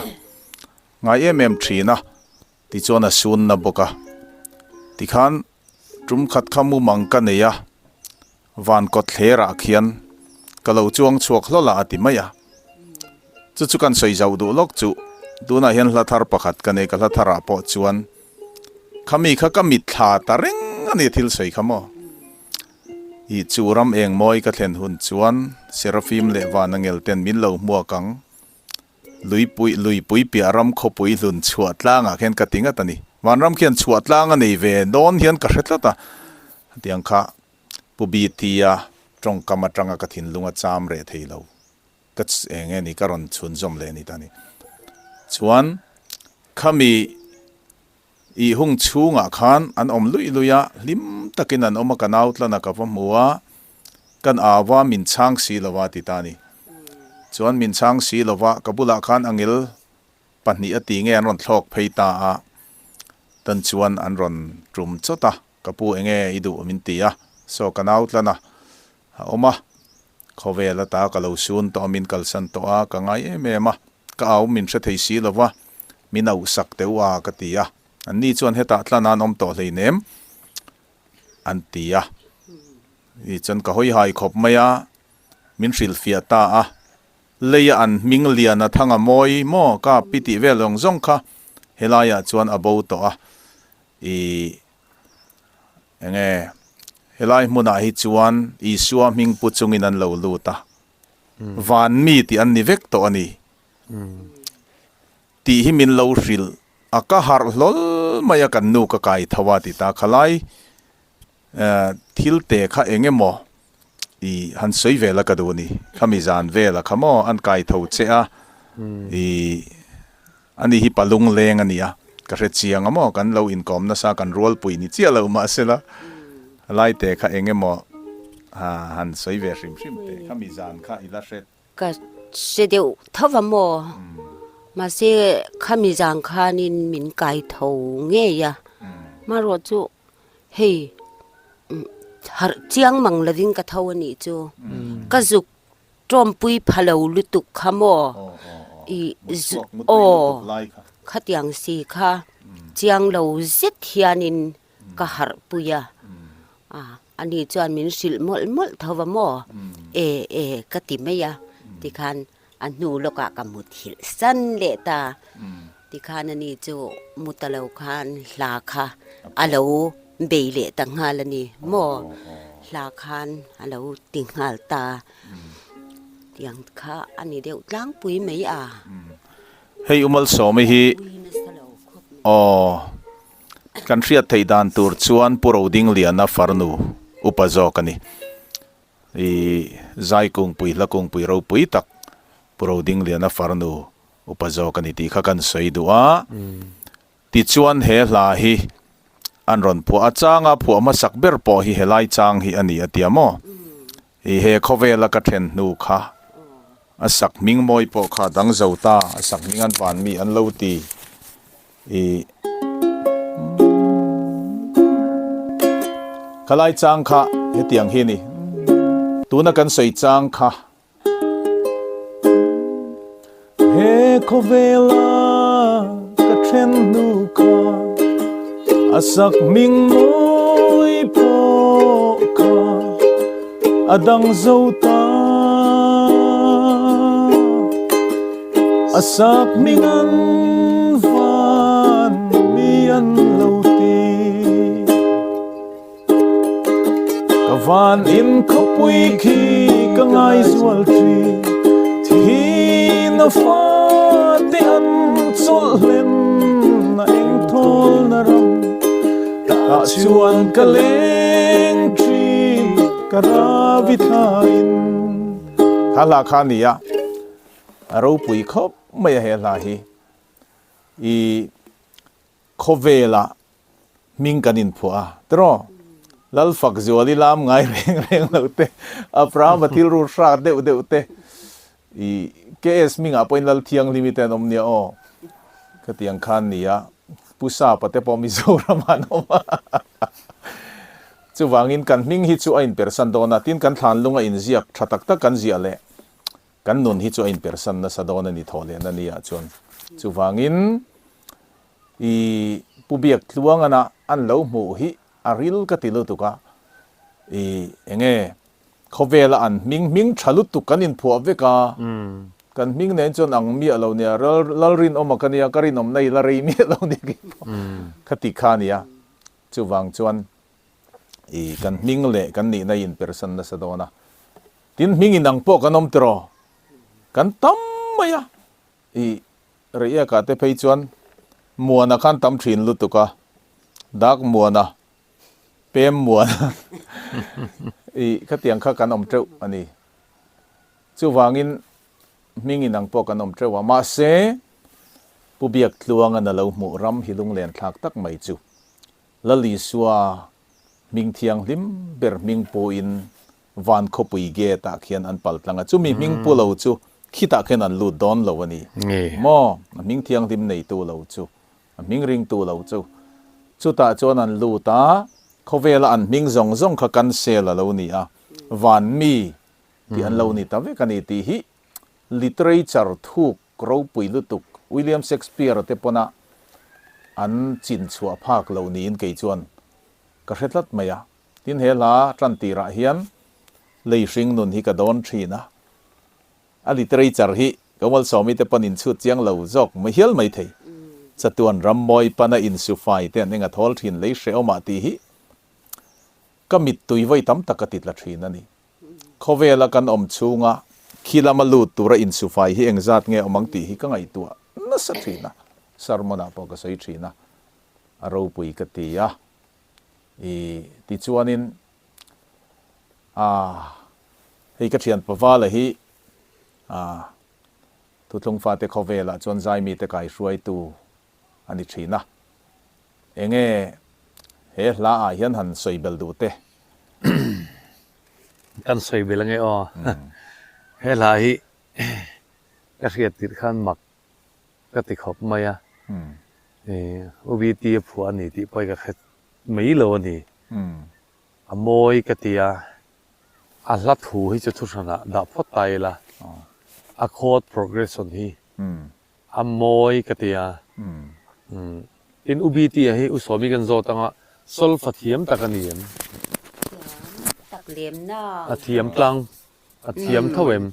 ngai em em thin a, tichuan a sunna bawk a. Tikhan Tum khat kha mumang ka nei a, van kawt thlerah khian ka lo chuang chhuak hlawl a a ti mai a. Chu chu kan sawi zauh duh lawk chu, tunah hian hla thar pakhat ka nei, ka hla tharah pawh chuan khami kha ka mitthla ta reng a ni thil sawi kha maw. Ih chu ram eng mawi ka thlen hun chuan Serafim leh Vanangel ten min lo hmuak ang. Luipui, Luipui piah ram khawpui hlun chhuah tlangah khian ka ti ngat a ni. Vanram khian chhuah tlang a nei ve dawn hian ka hre tlat a. Hetiang kha Pu BT-a tawngkam atanga ka thinlung a cham reh thei lo. Ka eng nge ni ka rawn chhunzawm leh a ni ta ni. Chuan khami I hung chhungah khan an awm luih luih a, hlim takin an awm a, ka nau tlan a ka va hmu a, kan au a, min chhang si lo a ti ta a ni. Chuan min chhang si lo va, ka bulah khan angel pahnih a ti nge an rawn thlawk phei ta a, tan chuan an rawn tum chawt a, ka pu enge i duh min ti a, saw ka nau tlan a, a awm a, khawvel ata ka lo sun tawh a, min kalsan tawh a, ka ngai em em a, ka au min hre thei si lo va, min auhsak teh u a ka ti a, an ni chuan hetah tlan an awm tawh hleinem an ti a, ni chuan ka hawi hai khawp mai a, min hrilhfiah ta a, leia an hming lian a thang a mawi maw ka pi tih vel zawng zawng kha helaiah chuan a bo tawh a, ih. Enge, helai hmunah hi chuan Isua hming pu chungin an lo lut a, van mi tih an ni vek tawh a ni tih hi min lo hrilh a, ka harh hlawl mai a, kan nu ka kai tho a ti ta, khalai thil te kha eng emaw i han sawi vel a ka duh a ni, khami zan vel a kha maw an kai tho che a, i. Ani hi palung leng a ni a, ka hre chiang a maw, kan lo inkawm nasa kan rualpui ni chiah lo mahsela laite kha eng emaw han sawi ve hrim hrim teh kha mi zan kha i la hre. Ka hre deuh tho va maw, mahse khami zan khanin min kai tho ngei a, marawh chu hei harh chiang mang lovin ka tho a nih chu, ka zuk Tawmpui pha lo lutuk kha maw? I aw khatiang si kha chiang lo zet hianin ka harh pui a, ani chuan min hrilh mawlh mawlh tho va maw? E e ka ti mai a, tikhan a hnu lawkah ka muthilh san leh ta. Tikhan ani chu mu ta lo khan hla kha a lo bei leh ta nghal a ni maw? Hla khan a lo ti nghal ta. Tiang kha a ni deuh tlangpui mai a. Hei U Malsawmi hi aw kan hriat theih dan tur chuan Pu Rodingliana farnu upa zawk a ni. I zai kungpui hla kungpui ropui tak Pu Rodingliana farnu Upa zawk a ni tih kha kan sawi duh a, tichuan he hla hi an rawn phuah a, changa phuah hmasak ber pawh hi helai chang hi a ni a tia maw? I he khawvela ka then hnu kha a sak hming mawi pawh kha dang zo ta, a sak hming an van mi an lo ti i. Khalai chang kha hetiang hi a ni. Tuna kan sawi chang kha. He khawvela ka then hnu kha a sak hming mawi pawh kha a dang zo ta. A sak hming an van mi an lo ti. Ka van in khawpui khi ka ngaizual thin, thin a fate an chawlh hlen a eng thawl na ram. Tah chuan ka leng thin ka ravi thlain. Kha hla kha a ni a, a ropui khawp mai a he hla hi. I khawvelah hming kan inphuah a, tiraw? Lalfak zual i lam ngai reng reng lo te, Abraham-a thil rul hrak deuh deuh te, i KS hmingah pawhin Lal Thianghlimi te an awm nia aw, khatiang khan nia, Pu Sapa te pawh Mizoramah an awm a. Chuvangin kan hming hi chu a inpersan dawn a, tin kan thlanlung a inziak tha tak tak kan ziah leh kan nun hi chu a inpersan nasa dawn a ni thaw leh na nia chuan. Chuvangin. I Pu Biak Tluangana an lo hmuh hi a ril ka ti lutuk a, i enge khawvela an hming hming tha lutuk kan inphuah vek a, kan hming nen chuan ang miah lo nia, Lalrinawma ka nia, ka rinawmna i la rei miah lo nia kei pawh ka ti kha a nia. Chuvang chuan i kan hming leh kan nihna i inpersan nasa dawn a, tin hming inang pawh kan awm tiraw, kan tam mai a, I Reiekah te phei chuan Muana khan tam thin lutuk a, Dak Muana, Pem Muana i khatiang kha kan awm teuh a ni. Chuvangin hming inang pawh kan awm teuh a, mahse Pu Biaktluangan a lo hmuh ram hi lunglen thlak tak mai chu Lal Isua hming thianghlim ber hming puin Van khawpui gate ah khian an pal tlang a, chumi hming pu lo chu khitah khian an lut dawn lo a ni. Maw? A hming thianghlim neitu lo chu, a hming ringtu lo chu. Chutah chuan an lut a, khawvela an hming zawng zawng kha cancel a lo ni a, van mi tih an lo ni ta vek a ni tih hi literature thuk ropui lutuk William Shakespeare te pawna an chin chhuah phak lo niin kei chuan ka hre tlat mai a. Tin he hla tan tirah hian lei hring nun hi ka dawn thin a, a literature hi ka Malsawmi te pawn inchhut chiang lo zawk mai hial mai thei. Chatuan rammawi pana insufai te an enga thawl thin lei hrehawmah tih hi ka mittui vawi tam tak ka ti tla thin a ni. Khawvela kan awm chhunga khi lama lut tura insufai hi engzat nge awm ang tih hi ka ngaihtuah nasa thin a, sermon-ah pawh ka sawi thin a, a ropui ka ti a. I tichuanin ah hei ka thian Pavala hi ah Thuthlung fate khawvelah chuan zaimite kaihruaitu a ni thin a. Enge he hla ah hian han sawi bel duh te? Kan sawi bel ange aw. He hla hi ka hriat tirh khan mak Ka ti khawp mai a, UBT a phuah a ni tih pawh hi ka hre mai lo a ni. A mawi ka ti a, a hla thu hi chu thuhranah dah phawt ta ila, a chord progression hi a mawi ka ti a. Tin, UBT a hi U Sawmi kan zawt anga solfa thiam tak a ni em? Thiam tak lem na. A thiam tlang, a thiam tho em?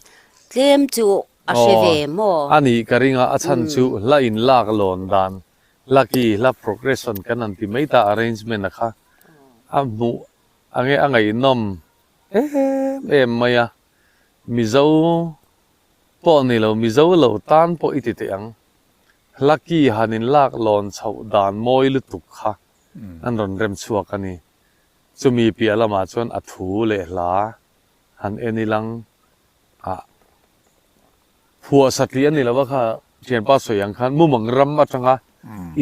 Tlem chu A hre ve maw? A nih ka ring a, a chhan chu hla in lak lawn dan, hla ki, hla progression kan han ti mai ta arrangement a kha a hmuh a nge a ngaihnawm em em mai a, Mizo pawh ni lo, Mizo lo tan pawh i ti teh ang, hla ki han in lak lawn chhoh dan mawi lutuk kha an rawn rem chhuak a ni. Chumi piah lamah chuan a thu leh hla han en ilang a phuah satli a ni lo a kha thianpa sawi ang khan mumang ram atanga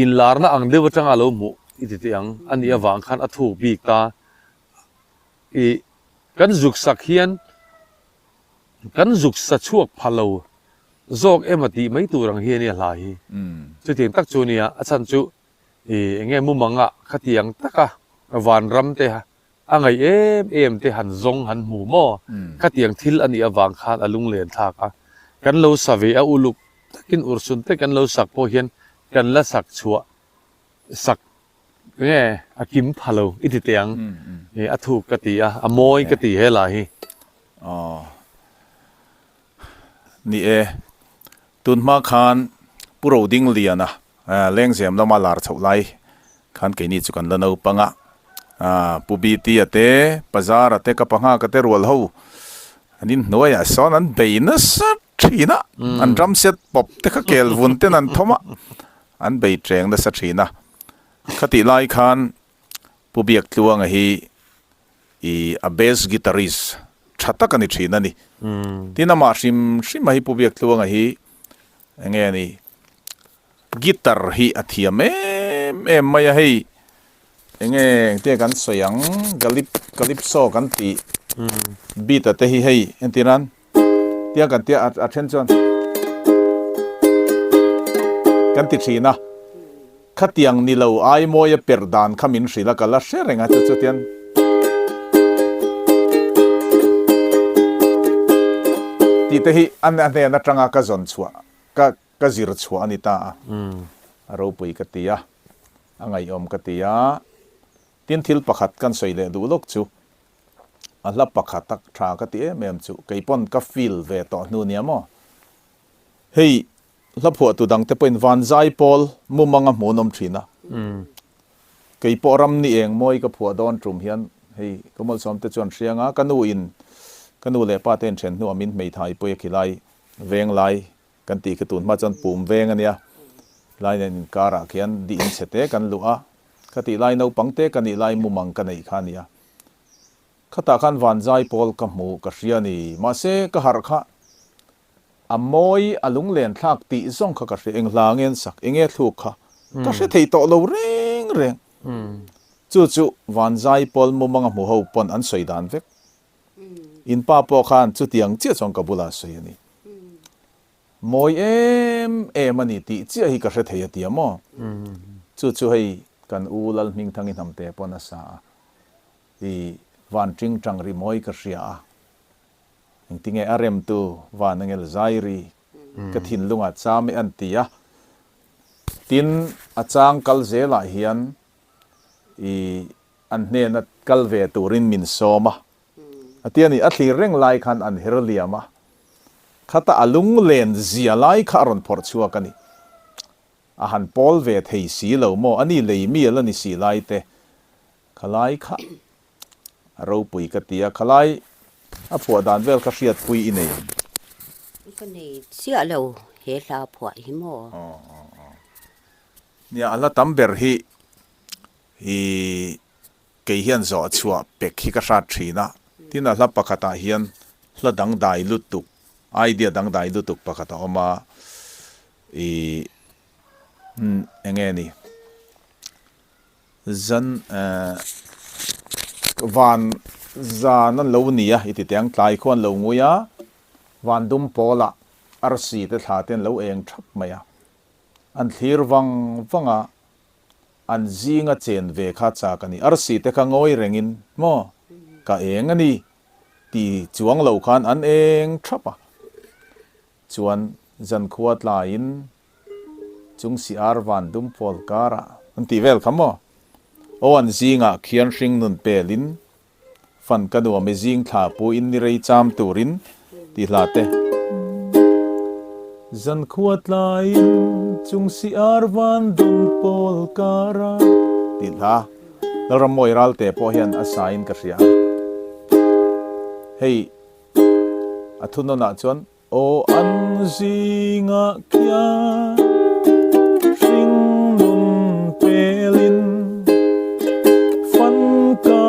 inlarna ang deuh atanga a lo hmuh i ti teh ang a nih avang khan a thuk bik ta i kan zuk sak hian kan zuk sa chhuak pha lo zawk emaw tih mai tur ang hi a nia hla hi chutiang tak chu a nia a chhan chu i eng nge mumanga khatiang taka vanram te. A ngaih em em te han zawng han hmu maw? Khatiang thil a nih avang khan a lunglen thlak a. Kan lo sa ve a uluk takin urhsun te kan lo sak pawh hian kan la sak chhuah sak nge a kim pha lo i ti teh ang. A thuk ka ti a, a mawi ka ti he la hi. Aw. Ni e, tun hma khan Pu Rodingliana Lengzem lama lar chhoh lai khan keini chu kan la naupang a, Pu BT-a te, Pazara te, ka Panghaka te rual ho an inhnuaiah sawn an bei nasa thin a, an ram set pawp te kha kel vun ten an thawm a, an bei tleng nasa thin a. Khatih lai khan Pu Biaktluanga hi i a bass guitarist tha tak a ni thin a ni. Tin amah hrim hrim a hi Pu Biaktluanga hi enge a ni Guitar hi a thiam em em mai a hei enge engtia kan sawi ang galip calypso kan tih beat a te hi hei entir nan tia kan tia a then chuan kan ti thin a khatiang ni lo ai mawi a perh dan kha min hrilh a ka la hre reng a chu chu tian tih te hi a hnen atanga ka zawn chhuah ka Ka zir chhuah a ni ta a, a ropui ka ti a, a ngaihawm ka ti a. Tin thil pakhat kan sawi leh duh lawk chu, a hla pakhat a tha ka ti em em chu, kei pawn ka feel ve tawh hnu nia maw? Hei hla phuahtu dangte pawhin Vanzai pawl mumang a hmuhnawm thin a, kei pawh ram ni eng mawi ka phuah dawn tum hian hei ka mawlsawmte chuan hriang a, ka nu in ka nu leh pa te inthen hnuah min hmeithai pawih a khilai venglai Kan tih khi tun hma chuan pum veng a nia, lai nen inkarah khian dih in chhe te kan luh a, ka tih lai naupang te ka nih lai mumang ka neih kha a nia. Khatah khan vanzai pawl ka hmu ka hria a ni, mahse ka harh kha a mawi a lunglen thlak tih zawng kha ka hria, eng hla nge an sak, eng nge thluk kha ka hre thei tawh lo reng reng. Chu chu vanzai pawl mumang a hmu ho pawn an sawi dan vek. In pa pawh khan chutiang chiah chuan ka bulah sawi a ni. Mawi em em a ni tih chiah hi ka hre thei a ti a maw? Chu chu hei kan u Lalhmingthangi hnamte pawn a sa a, i van tingtang ri mawi ka hria a, engtinge a remtu van angel zai ri ka thinlungah cham e an ti a. Tin, a chang kal zelah hian i An hnena kal ve turin min sawm a, a ti a ni. A thlir reng lai khan an her liam a, khata a lunglen zia lai kha a rawn phawrh chhuak a ni. A han pawl ve thei si lo maw? A ni lei mi a la ni si lai te, khalai kha a ropui ka ti a, khalai a phuah dan vel kha hriatpui i nei ang. Ka nei chiah lo he hla phuah hi maw? Aw aw aw. Nia, a hla tam ber hi I kei hian zawh chhuah pek hi ka hrat thin a, tin a hla pakhatah hian hla dangdai lutuk, idea dangdai lutuk pakhat a awm a, i eng nge ni zan eh van zan an lo ni a i ti teh ang, tlai khuan lo ngui a, van dum pawlah arsi te thla te an lo eng thap mai a, an thlir vang vang a. An zinga chen ve kha chak a ni. Arsi te kha ngawi rengin maw ka eng a ni ti chuang lo khan an eng thap a. Chuan zankhua tlaiin chung si ar van dum pawl karah an tih vel kha maw. Aw an zingah khian hring nun pelin Fan ka nuam i zing thla pu in ni rei cham turin ti hla te. Zankhua tlaiin chung si ar van dun pawl kara ti hla Lalrammawi Ralte pawh hian a sa in ka hria a. Hei a thunawnah chuan Aw an zingah khian hringnun pelin fan ka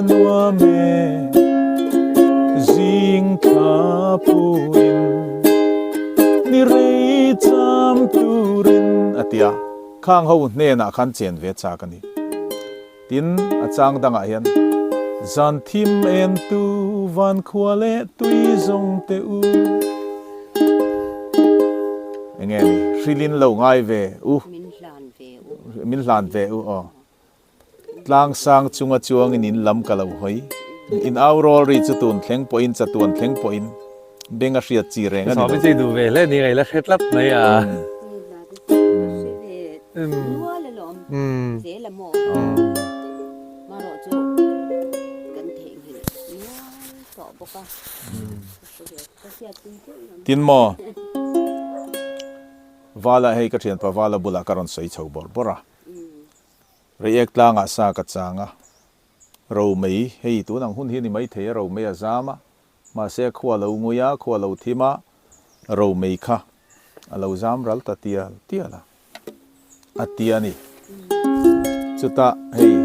nuam e, zing thla puin ni rei cham turin a ti a, khang ho hnenah khan chen ve chak a ni. Tin, a chang dangah hian, Zan thim en tu van khua leh tui zawng teh u. Enge ni? Hrilin lo ngai ve u. Min hlan ve u. Min hlan ve u, aw. Tlang sang chunga chuangin in lam ka lo hawi. In au rawl ri chu tun thleng pawhin chatuan thleng pawhin beng a hriat chi reng a ni lo. Sawmi chu i duh ve hle ni ngaih la hre tlat mai a. Tin maw? Vala hei ka thianpa Vala bulah ka rawn sawi chho bawrh bawrh a. Reiek tlangah sa ka chang a, Romei, hei tun ang hun hi ni maithei a, Romei a zam a, mahse khua lo ngui a, khua lo thim a, Romei kha a lo zam ral ta tial tial a, a ti a ni. Chutah hei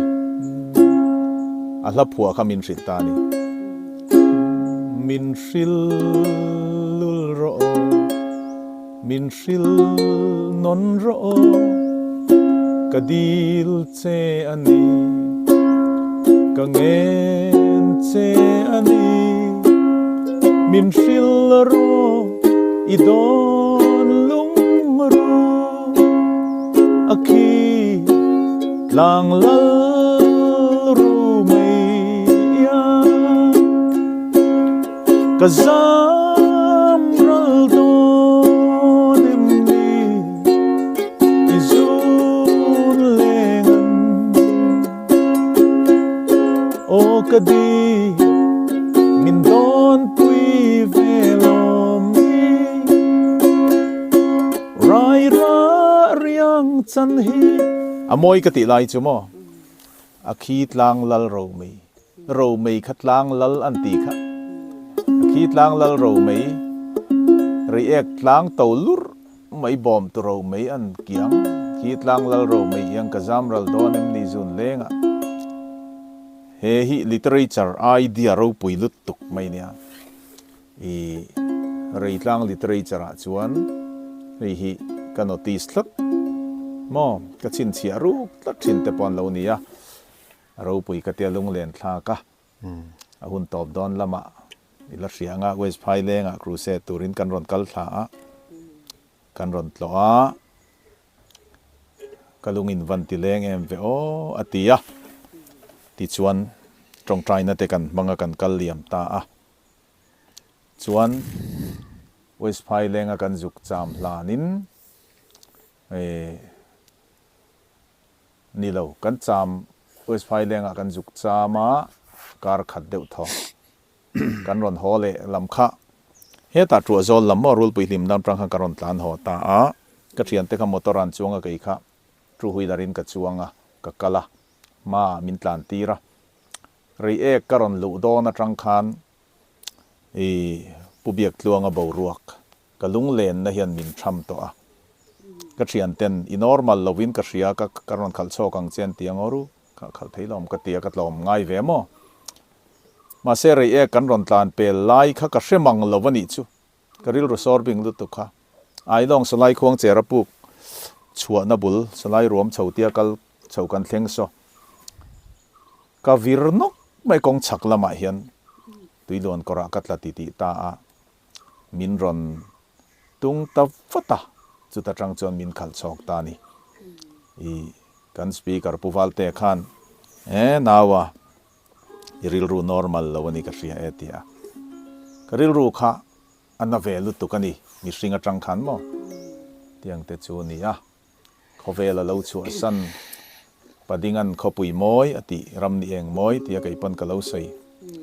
a hla phuah kha min hrilh ta a ni. Min hrilh lul rawh aw. Min hrilh nawn rawh aw, ka dil che a ni, ka ngen che a ni. Min hrilh rawh i dawn lung ru, a khi tlang lal ru mai a. Ka zam ral dawn em ni i zun leng an Aw ka di min dawn pui ve lawm ni Rai ra riang chan hi A mawi ka tih lai chu maw A khi tlang lal ro mai. Romei kha tlang lal an ti kha. A khi tlang lal Romei, Reiek tlang to lurh mai bawm tu Romei an kiang. Khi tlang lal Romei iang ka zam ral dawn em ni zun lengah. He hi literature idea ropui lut tuk mai nia. I Reitlang literature ah chuan hei hi ka notice tlat maw? Ka chhinchhiah ruk tlat thin te pawh an lo ni a. A ropui ka tia lunglen thlak a, a hun tawp dawn lamah i la hria anga West Phailengah crusade turin kan rawn kal thla a, kan rawn tlawh a, ka lung in van ti leng em ve aw a ti a, tichuan tawngtaina te kan hmang a kan kal liam ta a, chuan West Phailenga kan zuk cham hlanin eh. Ni lo, kan cham West Phailengah kan zuk cham a, kar khat deuh thaw kan rawn haw leh lam kha. Hetah Truah zawl lam maw Rulpui hlim lam tang khan ka rawn tlan haw ta a, ka thiante kha motor an chuang a kei kha two wheeler in ka chuang a, ka kal a, hmaah min tlan tir a. Reiek ka rawn luh dawn atang khan i Pu Biaktluanga boruak Ka lunglenna hian min tham tawh a, ka thianten i normal lovin ka hria ka ka rawn khalh chhawk ang che an ti ang aw ru, ka khalh thei lo awm ka ti a, ka tlawm ngai ve maw? Mahse rei ek kan rawn tlan pel lai kha ka hre mang lo a nih chu, ka rilru sawr bing lutuk kha. Ailawng Salai khuang chera puk chhuahna bul Salai ruam chho tia kal chho kan thleng saw. Ka vir nawk mai kawng chhak lamah hian tuiluan kawrah ka tla titih ta a. Min rawn tung ta vat a, chuta tang chuan min khalh chhawk ta a ni. I kan speaker Pu Valte khan, E naua, i rilru normal lo a ni ka hria e ti a. Ka rilru kha a na ve lutuk a ni, mihring atang khan maw? Tiang te chu a ni a. Khawvel a lo chhuahsan Padingan khawpui mawi a tih, ram ni eng mawi tia kei pawn ka lo sawi.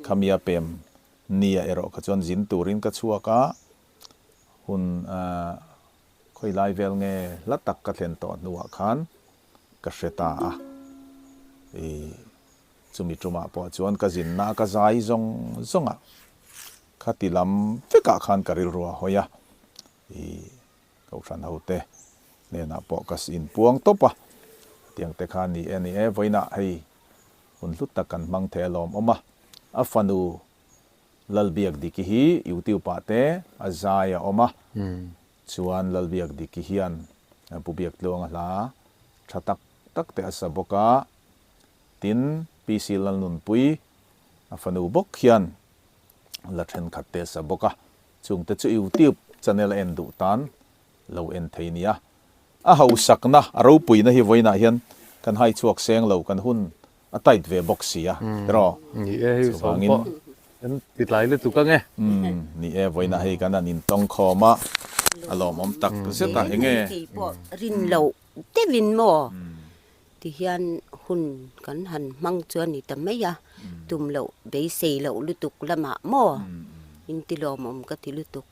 Khamia pem Nia erawh kha chuan zin turin ka chhuak a, hun khawi lai vel nge hla tak ka thlen tawh hnuah khan ka hre ta a. I chumi tumah pawh chuan ka zinna ka zai zawng zawng a, khati lam vekah khan ka rilru a hawi a, i Kohhran hote hnenah pawh ka inpuang tawp a, tiang te kha ni e ni e, vawiinah hei hun hlut tak kan hmang thei alawm awm a, a fanu Lalbiak Diki hi YouTube ah te a zai a awm a, chuan Lalbiak Diki hian Pu Biaktluanga hla tha tak tak te a sa bawk a, tin PC Lalnunpui a fanu bawk hian la thenkhat te a sa bawk a. Chungte chu YouTube channel a en duh tan lo en thei nia. A hausakna, a ropuina hi vawiinah hian kan hai chhuak seng lo, kan hun. A tight ve bawk si a, tiraw? Ni e, hei sawm pawh kan ti tlai lutuk ang e. Umm, ni e, vawiinah hei kan han intawng khawm a, a lawmawm tak zet a, enge? Kei pawh rin loh deuhin maw ti hian hun kan han hmang chu a ni ta mai a, tum loh beisei loh lutuk lamah maw inti lawmawm ka ti lutuk.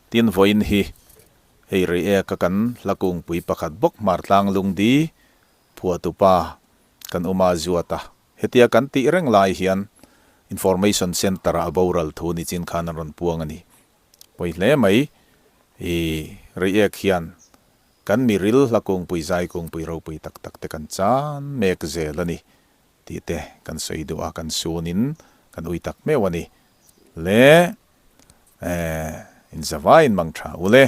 Tin, vawiin hi hei Reiek-a kan hla kungpui pakhat bawk Hmartlang Lungdi Phuahtupa kan awm a zuat a, hetia kan tih reng lai hian Information Centre ah a boral thu nichin khan an rawn puang a ni. Pawi hle mai, i Reiek hian kan miril hla kungpui zai kungpui ropui tak tak te kan chan mek zel a ni tih te kan sawi duh a, kan sunin kan ui tak meuh a ni. Le, eh, inzavaiin mang tha u le.